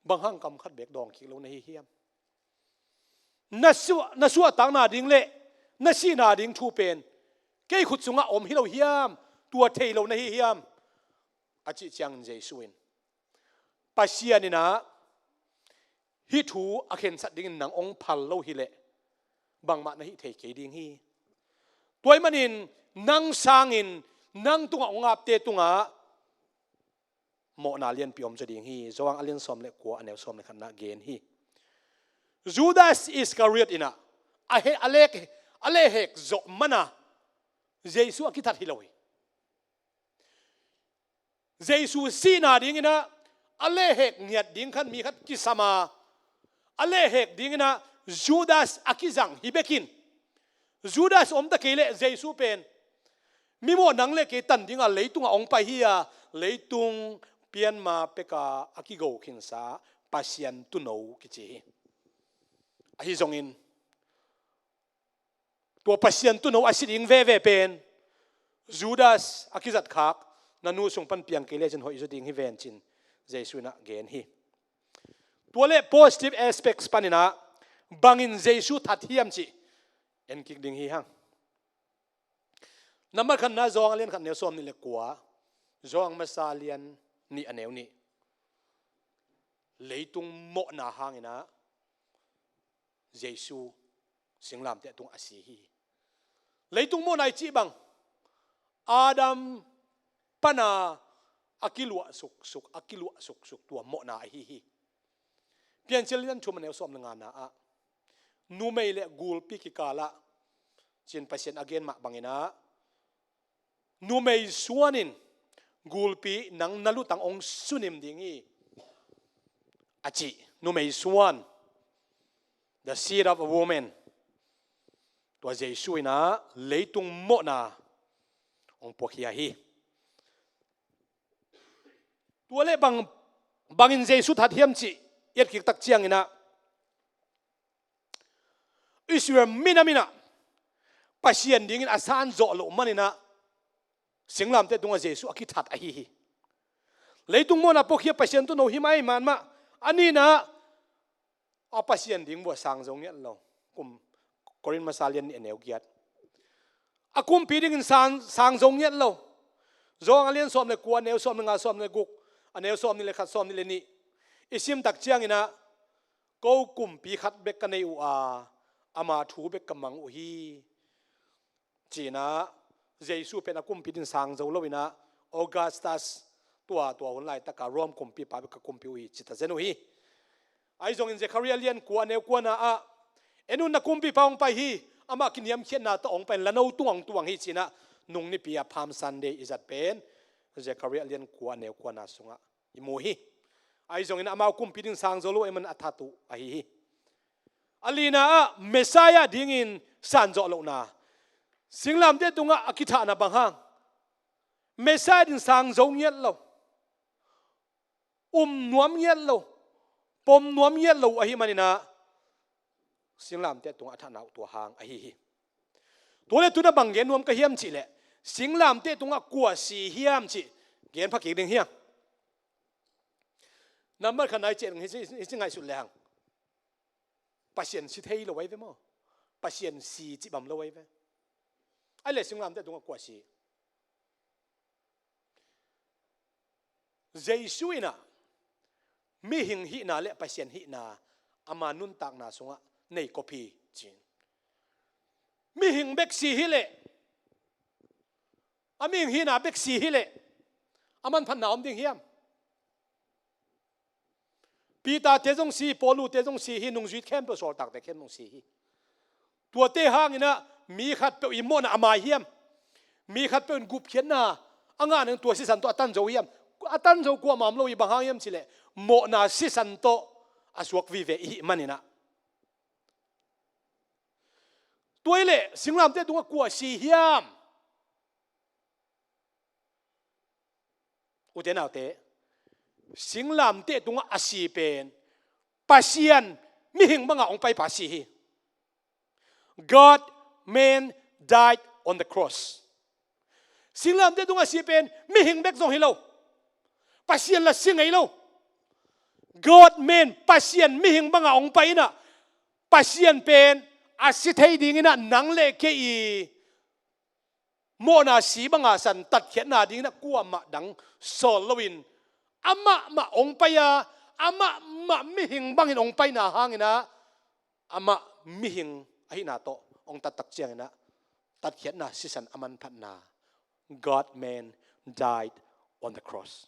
bang hang kam khat beek dawng kik lo na hi hiam? Na suah, na suahtakna ding le na sihna ding thu pen kei khut sungah om hi lo hiam? Tua thei lo na hi hiam? A cih ciangin Jesu in, Pasian in ah hih thu a khensat dingin nang hong phal lo hileh bangmah na hih thei kei ding hi. Tua ahih manin nang sangin nang tungah hong apte tungah mawhna lianpi om zaw ding hi. Johan a lian sawm le kua, a neu sawm le khatna gen hi. Judas Iskariot in ah a he-, a lek, a lehhek zawh mana Jesu a kithat hi lo hi. Jesu sihna dingin ah a lehhek ngiat ding khan mi khat kisam a, a lehhek dingin ah Judas a kizang hi bekin, Judas om ta kei leh Jesu pen mi mawh nang le kei tan dinga leitungah hong pai hi a, leitung pianma peka a kigo khinsa Pasian tuuno kici hi. Ahi zongin tua Pasian tuuno a si ding veve pen Judas a kizat khak na nu sung pan piang kei lecin hoih zaw ding hi ven cin Jesu in ah gen hi. Tua le positive aspects panin ah bangin Jesu that hiam cih en kik ding hi hang. Nambat khatna Johan a lian khat neu sawm nih le kua, Johan masa lian nih a neu nih. Leitung mawhna hangin ah Jesu singlamteh tungah a si hi. Leitung mawhna i cih bang Adam pana a kiluah suksuk, a kiluah suksuk tua mawhna ahi hi. Piancil lian thum a neu sawm le ngana ah numei le gulpi kikalah cin Pasian a gen mah bangin ah numei suanin gulpi nang na lutang hong sunim ding hi a cih numei suan, the seed of a woman. Tua Jesu in ah leitung mawhna hong puakkhia hi. Tua le bang, bangin Jesu that hiam cih i et kik tak ciangin ah Israel minam in ah Pasian dingin a san zawh loh manin ah singlamteh tungah Jesu a kithat ahi hi. Leitung mawhna puakkhia Pasian tuuno hi mai man mah. A nihna ah a Pasian ding vua sang zo ngiat lo. Kum Korin masa lian nih a neu giat. A kumpi dingin sang, sang zo ngiat lo. Johan a lian sawm le kua, a neu sawm le nga, sawm le guk, a neu sawm nih le khat, sawm nih le nih i sim tak ciangin ah ko kumpi khat bek ka nei uh a, ama thu bek ka mang uh hi. Ci-in ah Jesu pen a kumpi dingin sang zo loin ah Augustus tua, tua hun laitaka Rome kumpipa bek ka kumpi uh hi ci ta zen uh hi. Ahi zongin Zekhariah lian kua a neu kuana ah en un na kumpipa hong pai hi, amah kiniamkhiatna tawh hong pai in la no tungah hong tuang hi ci-in ah nung nipi a Palm Sunday i zat pen Zekhariah lian kua a neu kuana sungah i mu hi. Ahi zongin amau kumpi dingin sang zo lo ahih manin a that uh ahi hi. A lina ah Messiah dingin san zawh lohna, singlamteh tungah a kithahna bang hang? Messiah dingin sang zo ngiat lo, um nuam ngiat lo, pom nuam ngiat lo ahih manin ah singlamteh tungah a thahna uh tua hang ahi hi. Tua le tu-in ah bang gen nuam ka hiam cih leh singlamteh tungah kua si hiam cih gen pha kik ding hi hang. Nambat khatna i cih ding hi ci, hi ci ngaihsut le hang. Pasian si thei lo ahi ve maw? Pasian si cih bang lo ahi ve. Ahih leh singlamteh tungah kua si? Jesu in ah mihing hihna le Pasian hihna ama nuntakna sungah nei kop hi ci-in. Mihing bek si hi leh, a mihing hihna bek si hi leh a manphatna om ding hiam? Peter-te zong si, Paulu-te zong si hi, nungzui khempeuh, sawltakte khempeuh zong si hi. Tuate hangin ah mi khatpeuh in mawhna a mai hiam? Mi khatpeuh in gupkhiatna a ngah nang tua sisan tawh a tan zo hiam? A tan zo kuamah om lo hi. Bang hang hiam cih leh mawhna sisan tawh a suak vive i hih manin ah. Tua ahih leh singlamteh tungah kua si hiam? Ute naute, singlamteh tungah a si pen Pasian mihing banga hong paipa si hi. God man died on the cross. Singlamteh tungah a si pen mihing bek zong hi lo. Pasian la si ngei lo. God man, Pasian mihing banga hong pai in ah, Pasian pen a si thei dingin ah nang le kei i mawhna si banga san tatkhiatna dingin ah kuamah dang sawl loin amah mah hong pai a, amah mah mihing bangin hong paina hangin ah, amah mihing ahihna tawh hong tat tak ciangin ah, tatkhiatna sisan a manphatna, God man died on the cross.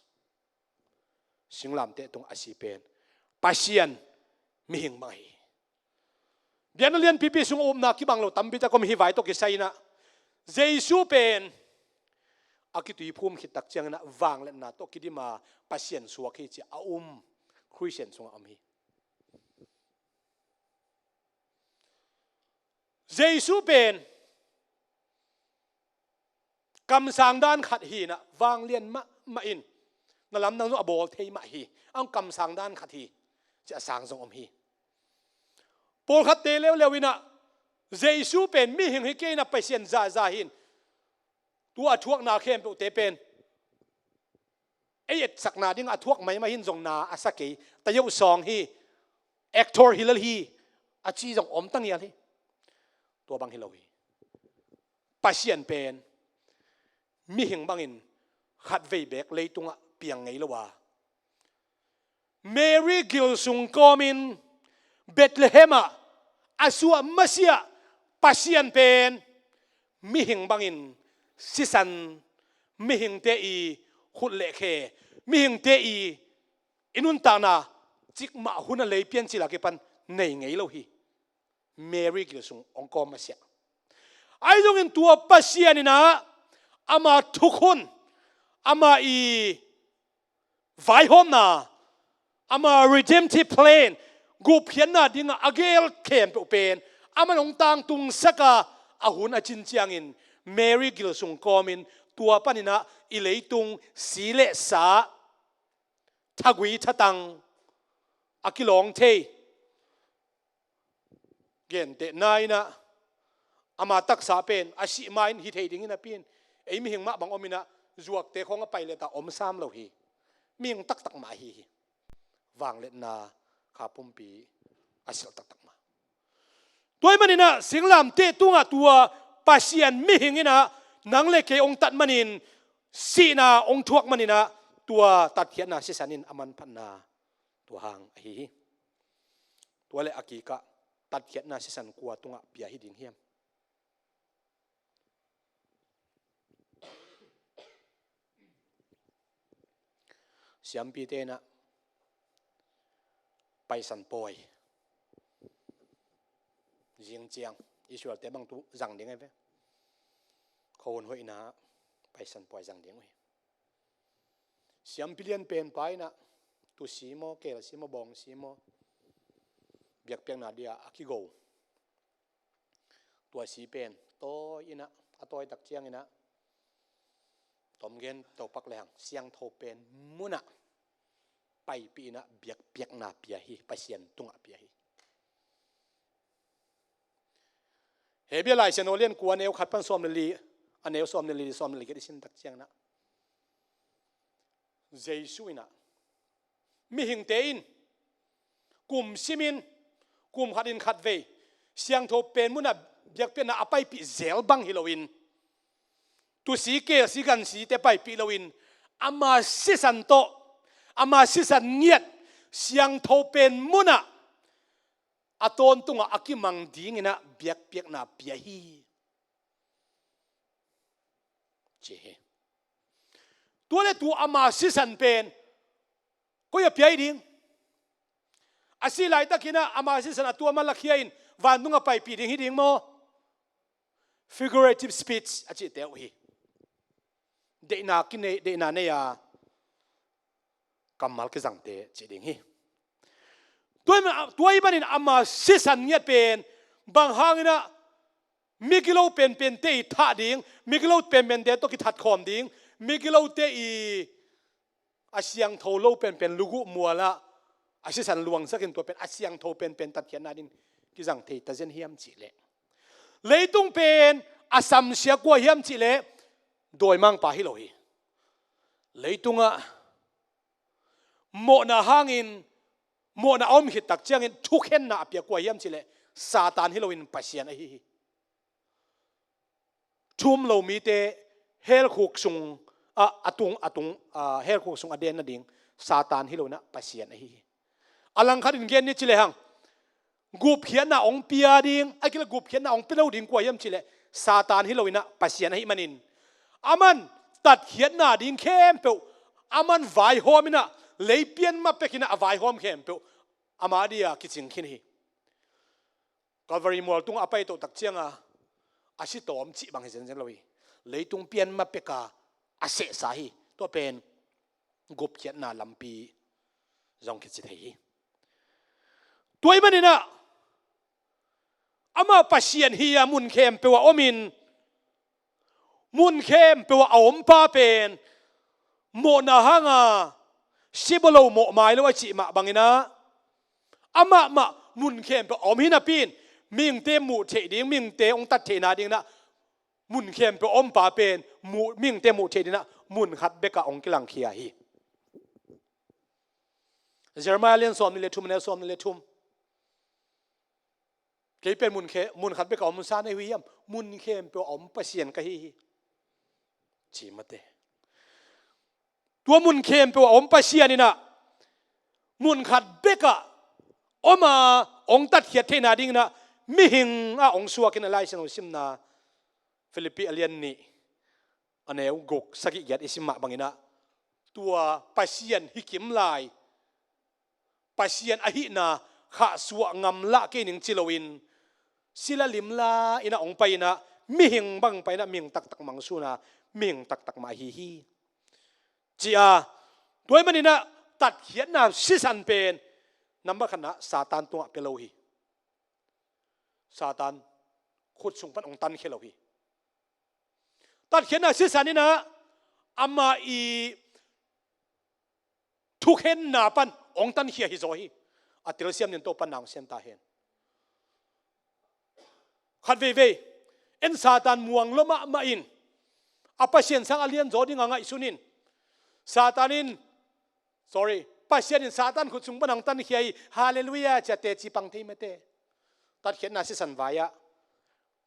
Singlamteh tung a si pen Pasian mihing bang ahi. Biakna lianpipi sung a upna kibang lo tampi tak om hi. Vai tawh kisai in ah, Jesu pen a kituiphum khit tak ciangin ah vangliatna tawh kidim a, Pasian suak hi ci a um Khristian sungah om hi. Jesu pen kamsang dan khat hi in ah, vanglian mahmah in, na lamdang zong a bawl thei mah hi. A hong kamsang dan khat hi ci a sang zong om hi. Pawlkhatte leuleu in ah, Jesu pen mihing hi kei in ah, Pasian zaza hi in, tua a thuakna khempeuhte pen ei etsakna ding a thuak maimah hi in, zong na a sa kei, tayoh sawng hi, actor hi lel hi, a ci zong om ta ngial hi. Tua bang hi lo hi. Pasian pen mihing bangin khatvei beek leitungah piang ngei lo a, Mary gil sung kawmin Bethlehem ah a suah masiah Pasian pen mihing bangin sisan, mihingte i khut le khe, mihingte i, i nuntakna cikmah hun a lei piancil a kipan nei ngei lo hi. Mary gil sung hong kawm masiah. Ahi zongin tua Pasian in ah ama thukhun, ama i vaihawmna, ama redemptive plan, gupkhiatna dingah a geel khempeuh pen aman hong tangtungsak a, a hun a cin ciangin Mary gil sung kawmin tua panin ah i leitung si le sa, thagui thatang a kilawng thei, gentehna in ah ama taksa pen a sih ma-in hi thei dingin a pi in, ei mihing mah bang om in ah, zuakte khawng a pailet a om sam lo hi. Mihing taktak mah ahi hi. Vangliatna kha pumpi a silh taktak mah. Tua ahih manin ah singlamteh tungah tua Pasian mihing in ah nang le kei hong tat manin, sihna hong thuak manin ah, tua tatkhiatna sisan in a manphatna tua hang ahi hi. Tua le a kikah tatkhiatna sisan kua tungah pia hi ding hiam? Siampite in ah Paisan pawi, zing ciang Israelte bang tu zang ding ahi ve. Khuahun hoihna Paisan pawi zang ding uh hi. Siampi lian penpa in ah tusi maw, kelsi maw, bawngsi maw, biakpiakna dia a kigo, tua si pen tawi in ah, a tawi tak ciangin ah, tom gen to pak le hang, siangtho pen munah paipih in ah biakpiakna pia hi, Pasian tungah pia hi. Hebrew Lai Siangtho lian kua, a neu khat pan sawm le li, a neu sawm le li, sawm le li giat i sim tak ciangin ah, Jesu in ah, mihingte in kum simin, kum khatin khatvei siangtho pen munah biakpiakna a paipih zel bang hi loin, tusi, kelsi, gansite paipih loin, ama sisan tawh, ama sisan ngiat siangtho pen munah a tawntungah a kimang dingin ah biakpiakna pia hi, ci hi. Tua le tua ama sisan pen koi ah pia hi ding? A sih laitakin ah ama sisan a tua ma lakhia in vantung a paipih ding hi ding maw? Figurative speech a cihte uh hi. Deihna kinei, deihna nei a kammal kizangte cih ding hi. Tua, tua ahih manin ama sisan ngiat pen bang hangin ah migilo penpente i thah ding, migilo penpente tawh kithat khawm ding, migilote i a siangtho lo penpen luguh mualah a sisan luangsakin tua pen a siangtho penpen tatkhiatna ding kizang thei ta zen hiam cihleh, leitung pen a samsia kua hiam cihleh, dawimangpa hi lo hi. Leitungah mawhna hangin, mawhna a om khit tak ciangin thukhenna a pia kua hiam cihleh, Satan hi loin Pasian ahi hi. Thu um lo mite hell khuk sung a, a tung, a tung, a, hell khuk sung a den nading Satan hi loin ah Pasian ahi hi. A langkhat in gen ni ci lehang, gupkhiatna hong pia ding, a kila gupkhiatna hong pia lo ding kua hiam ci leh Satan hi lo inah Pasian ahih manin, aman tatkhiatna ding khempeuh aman vaihawm inah, lei pian ma pek inah a vaihawm khempeuh ama dia kicing khin hi. Calvary mual tungah a pai toh tak cianga a si tawm cih bang hi zenzen lo hi. Leitung pian ma peka a sehsa hi. Tua pen gupkhiatna lampi zong kici thei hi. Tua ahih maninah amah Pasian hi-a mun khempeuh ah omin, mun khempeuh ah a ompa pen mawhna hanga sibaw lo mawhmai lo a cih mah banginah, amah mah mun khempeuh a om hi napi in, mihingte muh theih ding, mihingte hong tat theihna dinginah mun khempeuh a ompa pen muh, mihingte muh theih dinginah mun khat bekah hong kilangkhia hi. Jeremiah lian sawm nih le thum, neu sawm nih le thum. Kei pen mun khe, mun khat bekah om sa nei uh hiam? Mun khempeuh a om Pasian ka hi hi, ci mate. Tua mun khempeuh a om Pasian inah mun khat bekah om a hong tatkhiat theihna dinginah mihing ah hong suak inah Lai Siangtho simna Philippi a lian nih a neu guk, sagih, giat i sim mah banginah tua Pasian hi kim lai, Pasian ahihna khahsuah ngam lah kei ning ci loin, sila limla inah hong pai inah mihing bang pai inah mihing taktak mangsun a, mihing taktak mah ahi hi, ci a. Tua ahih maninah tatkhiatna sisan pen number khatna Satan tungah pia lo hi. Satan khut sung pan hong tankhia lo hi. Tatkhiatna sisan inah ama i thukhenna pan hong tankhia hi zaw hi. A telsiam nin Topan na hong siam ta hen. Khat veivei en, Satan muang lua mahmah in a Pasian sang a lianzaw ding a ngaihsun in, Satan in, sorry, Pasian in Satan khut sung pan hong tankhia hi, halleluiah, ci a teci pang thei mate. Tatkhiatna sisan vai-ah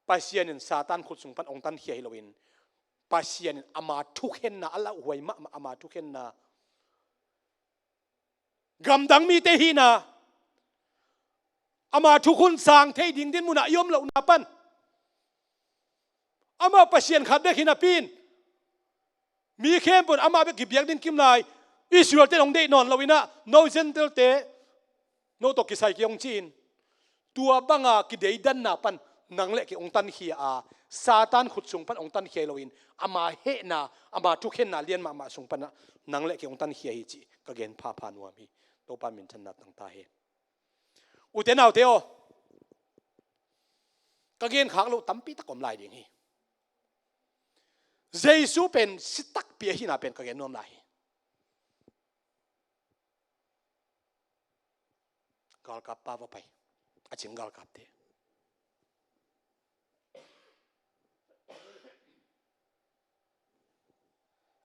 Pasian in Satan khut sung pan hong tankhia hi loin, Pasian in ama thukhenna, a lauhuai mahmah ama thukhenna, gamdang mite hihna, ama thukhun sang thei ding dinmun ah i om lohna pan, amah Pasian khat bek hi napi in, mi khempeuh in amah bek kibiak ding kim lai, Israel-te in hong deih nawn lo inah, no Gentile-te, no tawh kisai kei hong ci-in, tua banga kideidanna pan nang le kei hong tankhia a, Satan khut sung pan hong tankhia hi loin, ama hehna, ama thukhenna lian mahmah sung panah nang le kei hong tankhia hi cih ka gen phapha nuam hi. Topa minthanna tang ta hen. Ute naute aw, ka genkhak loh tampi tak om lai ding hi. Jesu pen si takpi ahihna pen ka gen nuam lai hi. Galkap pa va pai, a cing galkapte.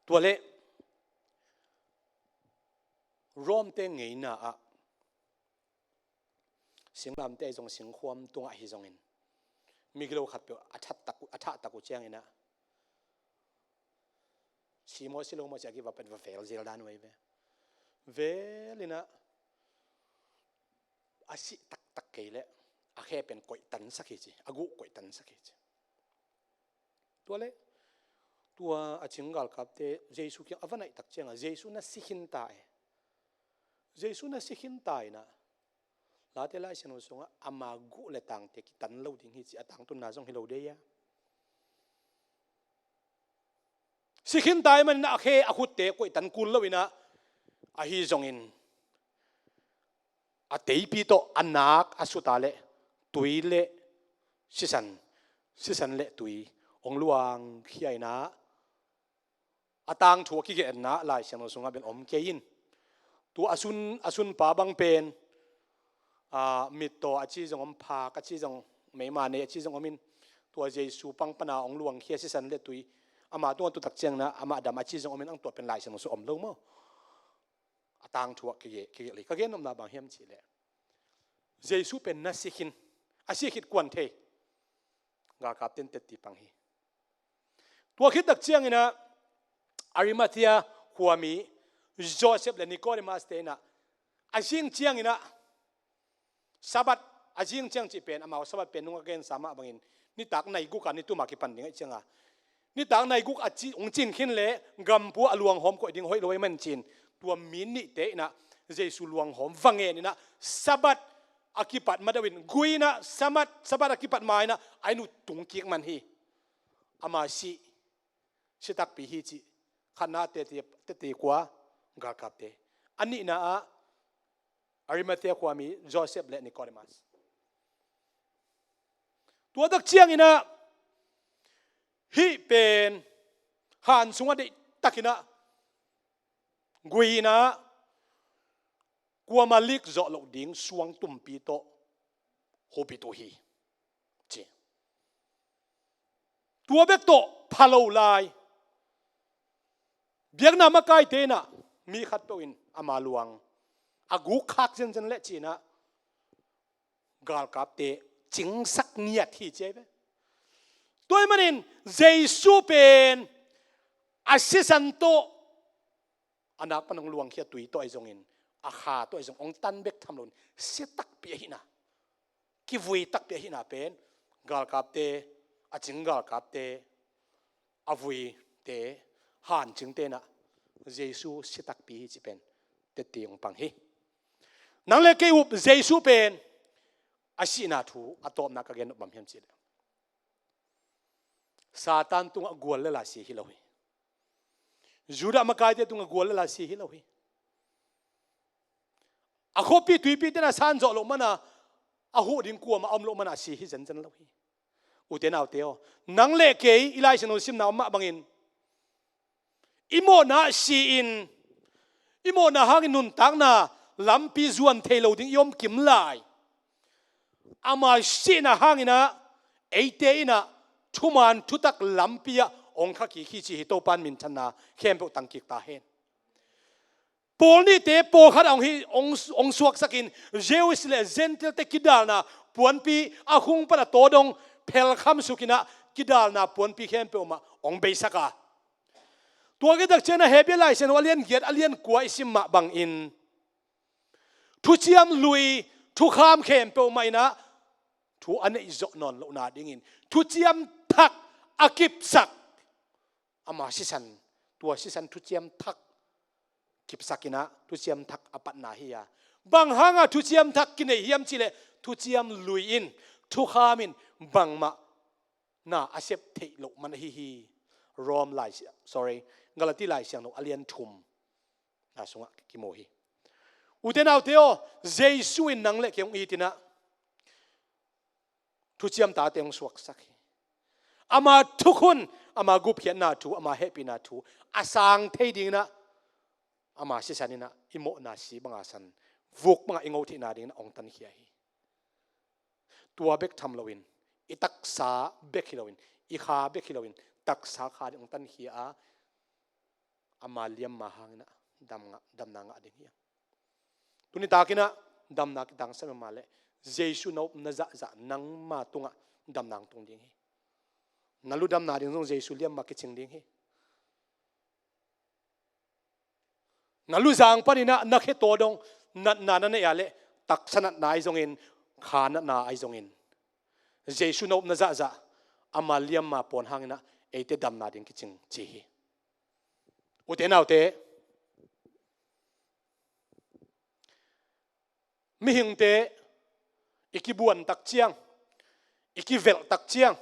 Tua leh Rome-te ngeina ah singlamteh ahi zong, singkhuam tungah ahi zongin, migilo khatpeuh a thahtak uh, a thahtak uh cianginah, si maw si lo maw ci a kiva pen va vel zel dan uh ahi ve. Vel inah a sih taktak kei leh a khe pen koihtansak hi ci, a guh koihtansak hi ci. Tua leh tua a cing galkapte Jesu kiang a va naih tak ciangah, Jesu na si khin ta e. Jesu na si khin ta inah, Late Lai Siangtho sungah ama guh le tangte kitan lo ding hi ci a tangtunna zong hi lo dei a. Si khin ta ahih maninah a khe a khutte koihtan kul lo inah, ahi zongin a teipi tawh a nak a sut a leh tui le sisan, sisan le tui hong luangkhia inah, a tangthu a kigelhna Lai Siangtho sungah bel om kei in. Tua a sun, a sunpa bang pen, a, mittaw a ci zong om, phak a ci zong, meima nei a ci zong om in, tua Jesu pang pana hong luangkhia sisan le tui ama tungah tu tak ciangin amah dam a ci zong om in, ang tua pen Lai Siangtho sung om lo maw? A tangthu ah kigelh, kigelh hi. Ka gen nopna bang hiam cih leh, Jesu pen na si khin, a si khit kuan thei? Galkapte in tetti pang hi. Tua khit tak cianginah Arimathea khuami Joseph le Nicodemus-te inah A zing ciangin ah, Sabbath a zing ciang cih pen, amau Sabbath pen nung a gensa mah bangin, nitak nai guk a ni tum a kipan ding ahih cianga, nitak nai guk a ci, hong cin khin leh gampua a luanghawm koih ding hoih lo ahih manin ci-in, tua mi nihte in ah Jesu luanghawm va ngen in ah, Sabbath a kipat madeuh in, gui in ah Sabbath, Sabbath a kipat ma in ah a inn uh tung kik man hi. Ama si, si takpi hi cih. Khatna tete, tete kua? Galkapte. A nihna ah Arimathea khuami Joseph le Nicodemus. Tua tak ciangin ah, hih pen han sungah deihtakin ah, gui in ah kuamah lik zawh loh ding suang tumpi tawh hupit uh hi, ci. Tua bek tawh pha lo lai, biakna makaite in ah mi khatpeuh in ama luang a guk khak zenzen leh ci-in ah, galkapte cingsak ngiat hi ci ahi ve. Tua ahih manin Jesu pen a sisan tawh, a nak pan hong luangkhia tui tawh ahi zongin, a kha tawh ahi zong hong tan bek tham loin, si takpi ahihna, kivui takpi ahihna pen, galkapte, a cing galkapte, a vuite, hancingte in ah Jesu si takpi hi cih pen tete hong pang hi. Nang le kei uh Jesu pen a sihna thu a tawpna ka gen nop bang hiam cih leh, Satan tungah gual lel a si hi lo hi. Judah makaite tungah gual lel a si hi lo hi. A khuapi tuipite in a san zawh loh man a, a huh ding kuamah a om loh man a si hi zenzen lo hi. Ute naute aw, nang le kei i Lai Siangtho simna om mah bangin, i mawhna si-in, i mawhna hangin nuntakna lampi zuan thei lo ding i om kim lai, ama sihna hangin ah eite in ah thuman thutak lampi ah hong kha kik hi cih hi Topa'n minthanna khempeuh tang kik ta hen. Pawl nihte pawlkhat ah hong hi, hong, hong suaksakin, Jewish le Gentile-te kidalna puanpi, a hung pan a tawdong phelkham sukin ah kidalna puanpi khempeuh mah hong beisak a. Tua khit tak ciangin ah Hebru Lai Siangtho a lian giat, a lian kua i sim mah bangin, thuciam lui, thukham khempeuh mah in ah thu a neih zawh nawn lohna dingin, thuciam thak a kipsak, ama sisan, tua sisan thuciam thak kipsak in ah, thuciam thak a patna hi a. Bang hanga thuciam thak kinei hiam cih leh, thuciam lui in, thukham in bangmah na a sep theih loh man ahi hi. Rom Lai Siang, sorry, Galati Lai Siangtho a lian thum na sungah kimu hi. Ute naute aw, Jesu in nang le kei hong it in ah, thuciam tate hong suaksak hi. Ama thukhun, ama gupkhiatna thu, ama hehpihna thu a sang thei dingin ah, ama sisan in ah i mawhna si banga san, vuk banga i ngo theihna dingin ah hong tankhia hi. Tua bek tham loin, i taksa bek hi loin, i kha bek hi loin, taksa kha ding hong tankhia a, ama liamma hangin ah dam ngah, damna ngah ding hi a. Tuni takin ah damna kitangsam mah leh, Jesu na up na zahzah nangma tungah damna hong tung ding hi. Na lu damna ding zong Jesu liamma kicing ding hi. Na luzang panin ah na khe tawdong natna na neih a leh, taksa natna ahi zongin, kha natna ahi zongin, Jesu na up na zahzah, ama liamma pawn hangin ah eite damna ding kicing ci hi. Ute naute, mihingte i kibuan tak ciang, i kivelh tak ciang,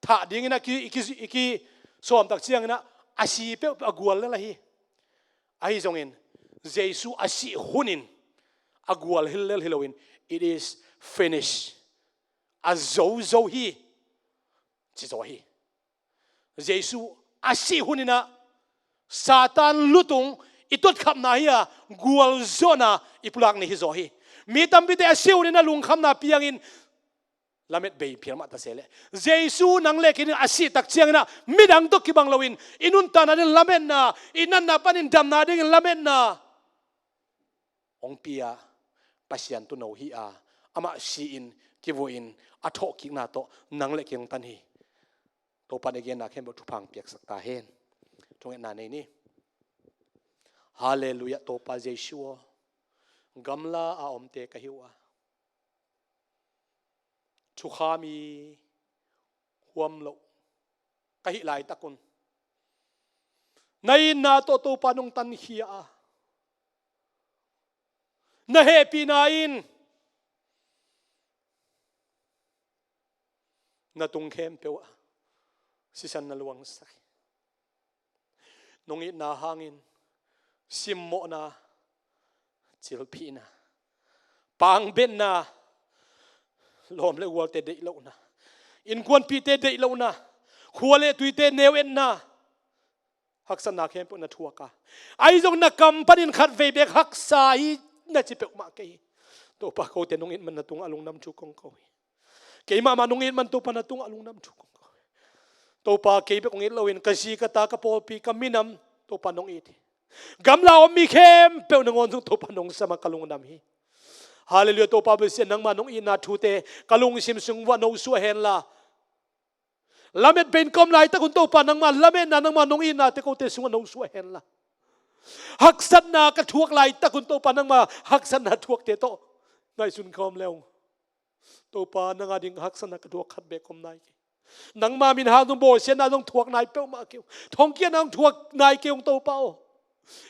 thah dingin a ki, i ki, i kisawm tak ciangin ah, a si peuhpeuh a gual lel ahi. Ahi zongin, Jesu a sih hunin a gual hilhlel hi loin, "It is finished." A zo zo hi, ci zaw hi. Jesu a sih hunin ah Satan lutung i tuatkhapna hi a, gualzawhna i pulak ni hi zaw hi. Mi tampite a sih hunin ah lungkhamna piangin lamet bei phial mah ta se leh, Jesu nang le kei in a sih tak ciangin ah midang tawh kibang loin i nuntakna ding lametna, i natna panin damna dingin lametna hong pia Pasian tuuno hi a, amah si-in, kivui-in, a thawhkikna tawh nang le kei hong tan hi. Topa'n i genna khempeuh thupha hong piaksak ta hen. Thungetna nei ni. Halleluiah, Topa Jesu aw. Gamla a omte ka hi uh a, thukham i huam loh ka hih laitak un, na itna tawh Topa nong tankhia a, na hehpihna in na tung khempeuh ah sisan na luangsak hi. Nong itna hangin simmawhna, cilphihna, pangbetna, lawm le gualte deih lohna, innkuanpihte deih lohna, khua le tuite neu etna, haksatna khempeuh na thuak a, ahi zong na kam panin khatvei beek haksa hi na ci peuhmah kei hi. Topa, kote nong it man na tungah lungdam thu kong ko hi. Kei mahmah nong it man Topa na tungah lungdam thu kong ko hi. Topa, kei bek kong it loin ka zi ka ta ka pawlpi ka minam Topa nong it hi. Gamla om mi khempeuh nangawn zong Topa nong sam a ka lungdam hi. Halleluiah. Topa, bel sia nangma nong itna thute ka lungsim sung vuah no suah henla, lamet bei in ka om laitak un Topa nangma lametna, nangma nong itnate kote sungah no suah henla, haksatna ka thuak laitak un Topa nangma haksatna thuakte tawh ngaihsun ka om le ung. Topa, nang a ding haksatna ka thuak khat bek om nai kei. Nangma min hang zong bawlsiatna zong thuak nai peuhmah kei ung. Thongkiatna zong thuak nai kei ung Topa aw.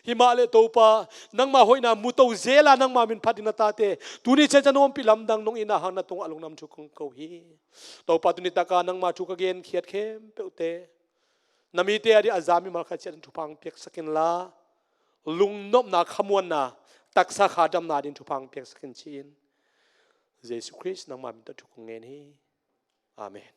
Hi mah leh Topa, nangma hoihna mu to zel a nangma min phat ding na tate tuni ciangciang nong ompih lamdang nong itna hang na tungah lungdam thu kong ko hi. Topa, tuni taka nangma thu ka genkhiat khempeuhte na mite a ding a za mimal khat ciat in thupha hong piaksak inla, lungnopna, khamuanna, taksa kha damna ding thupha hong piaksak in ci-in Jesu Khrist nangma min tawh thu kong ngen hi. Amen.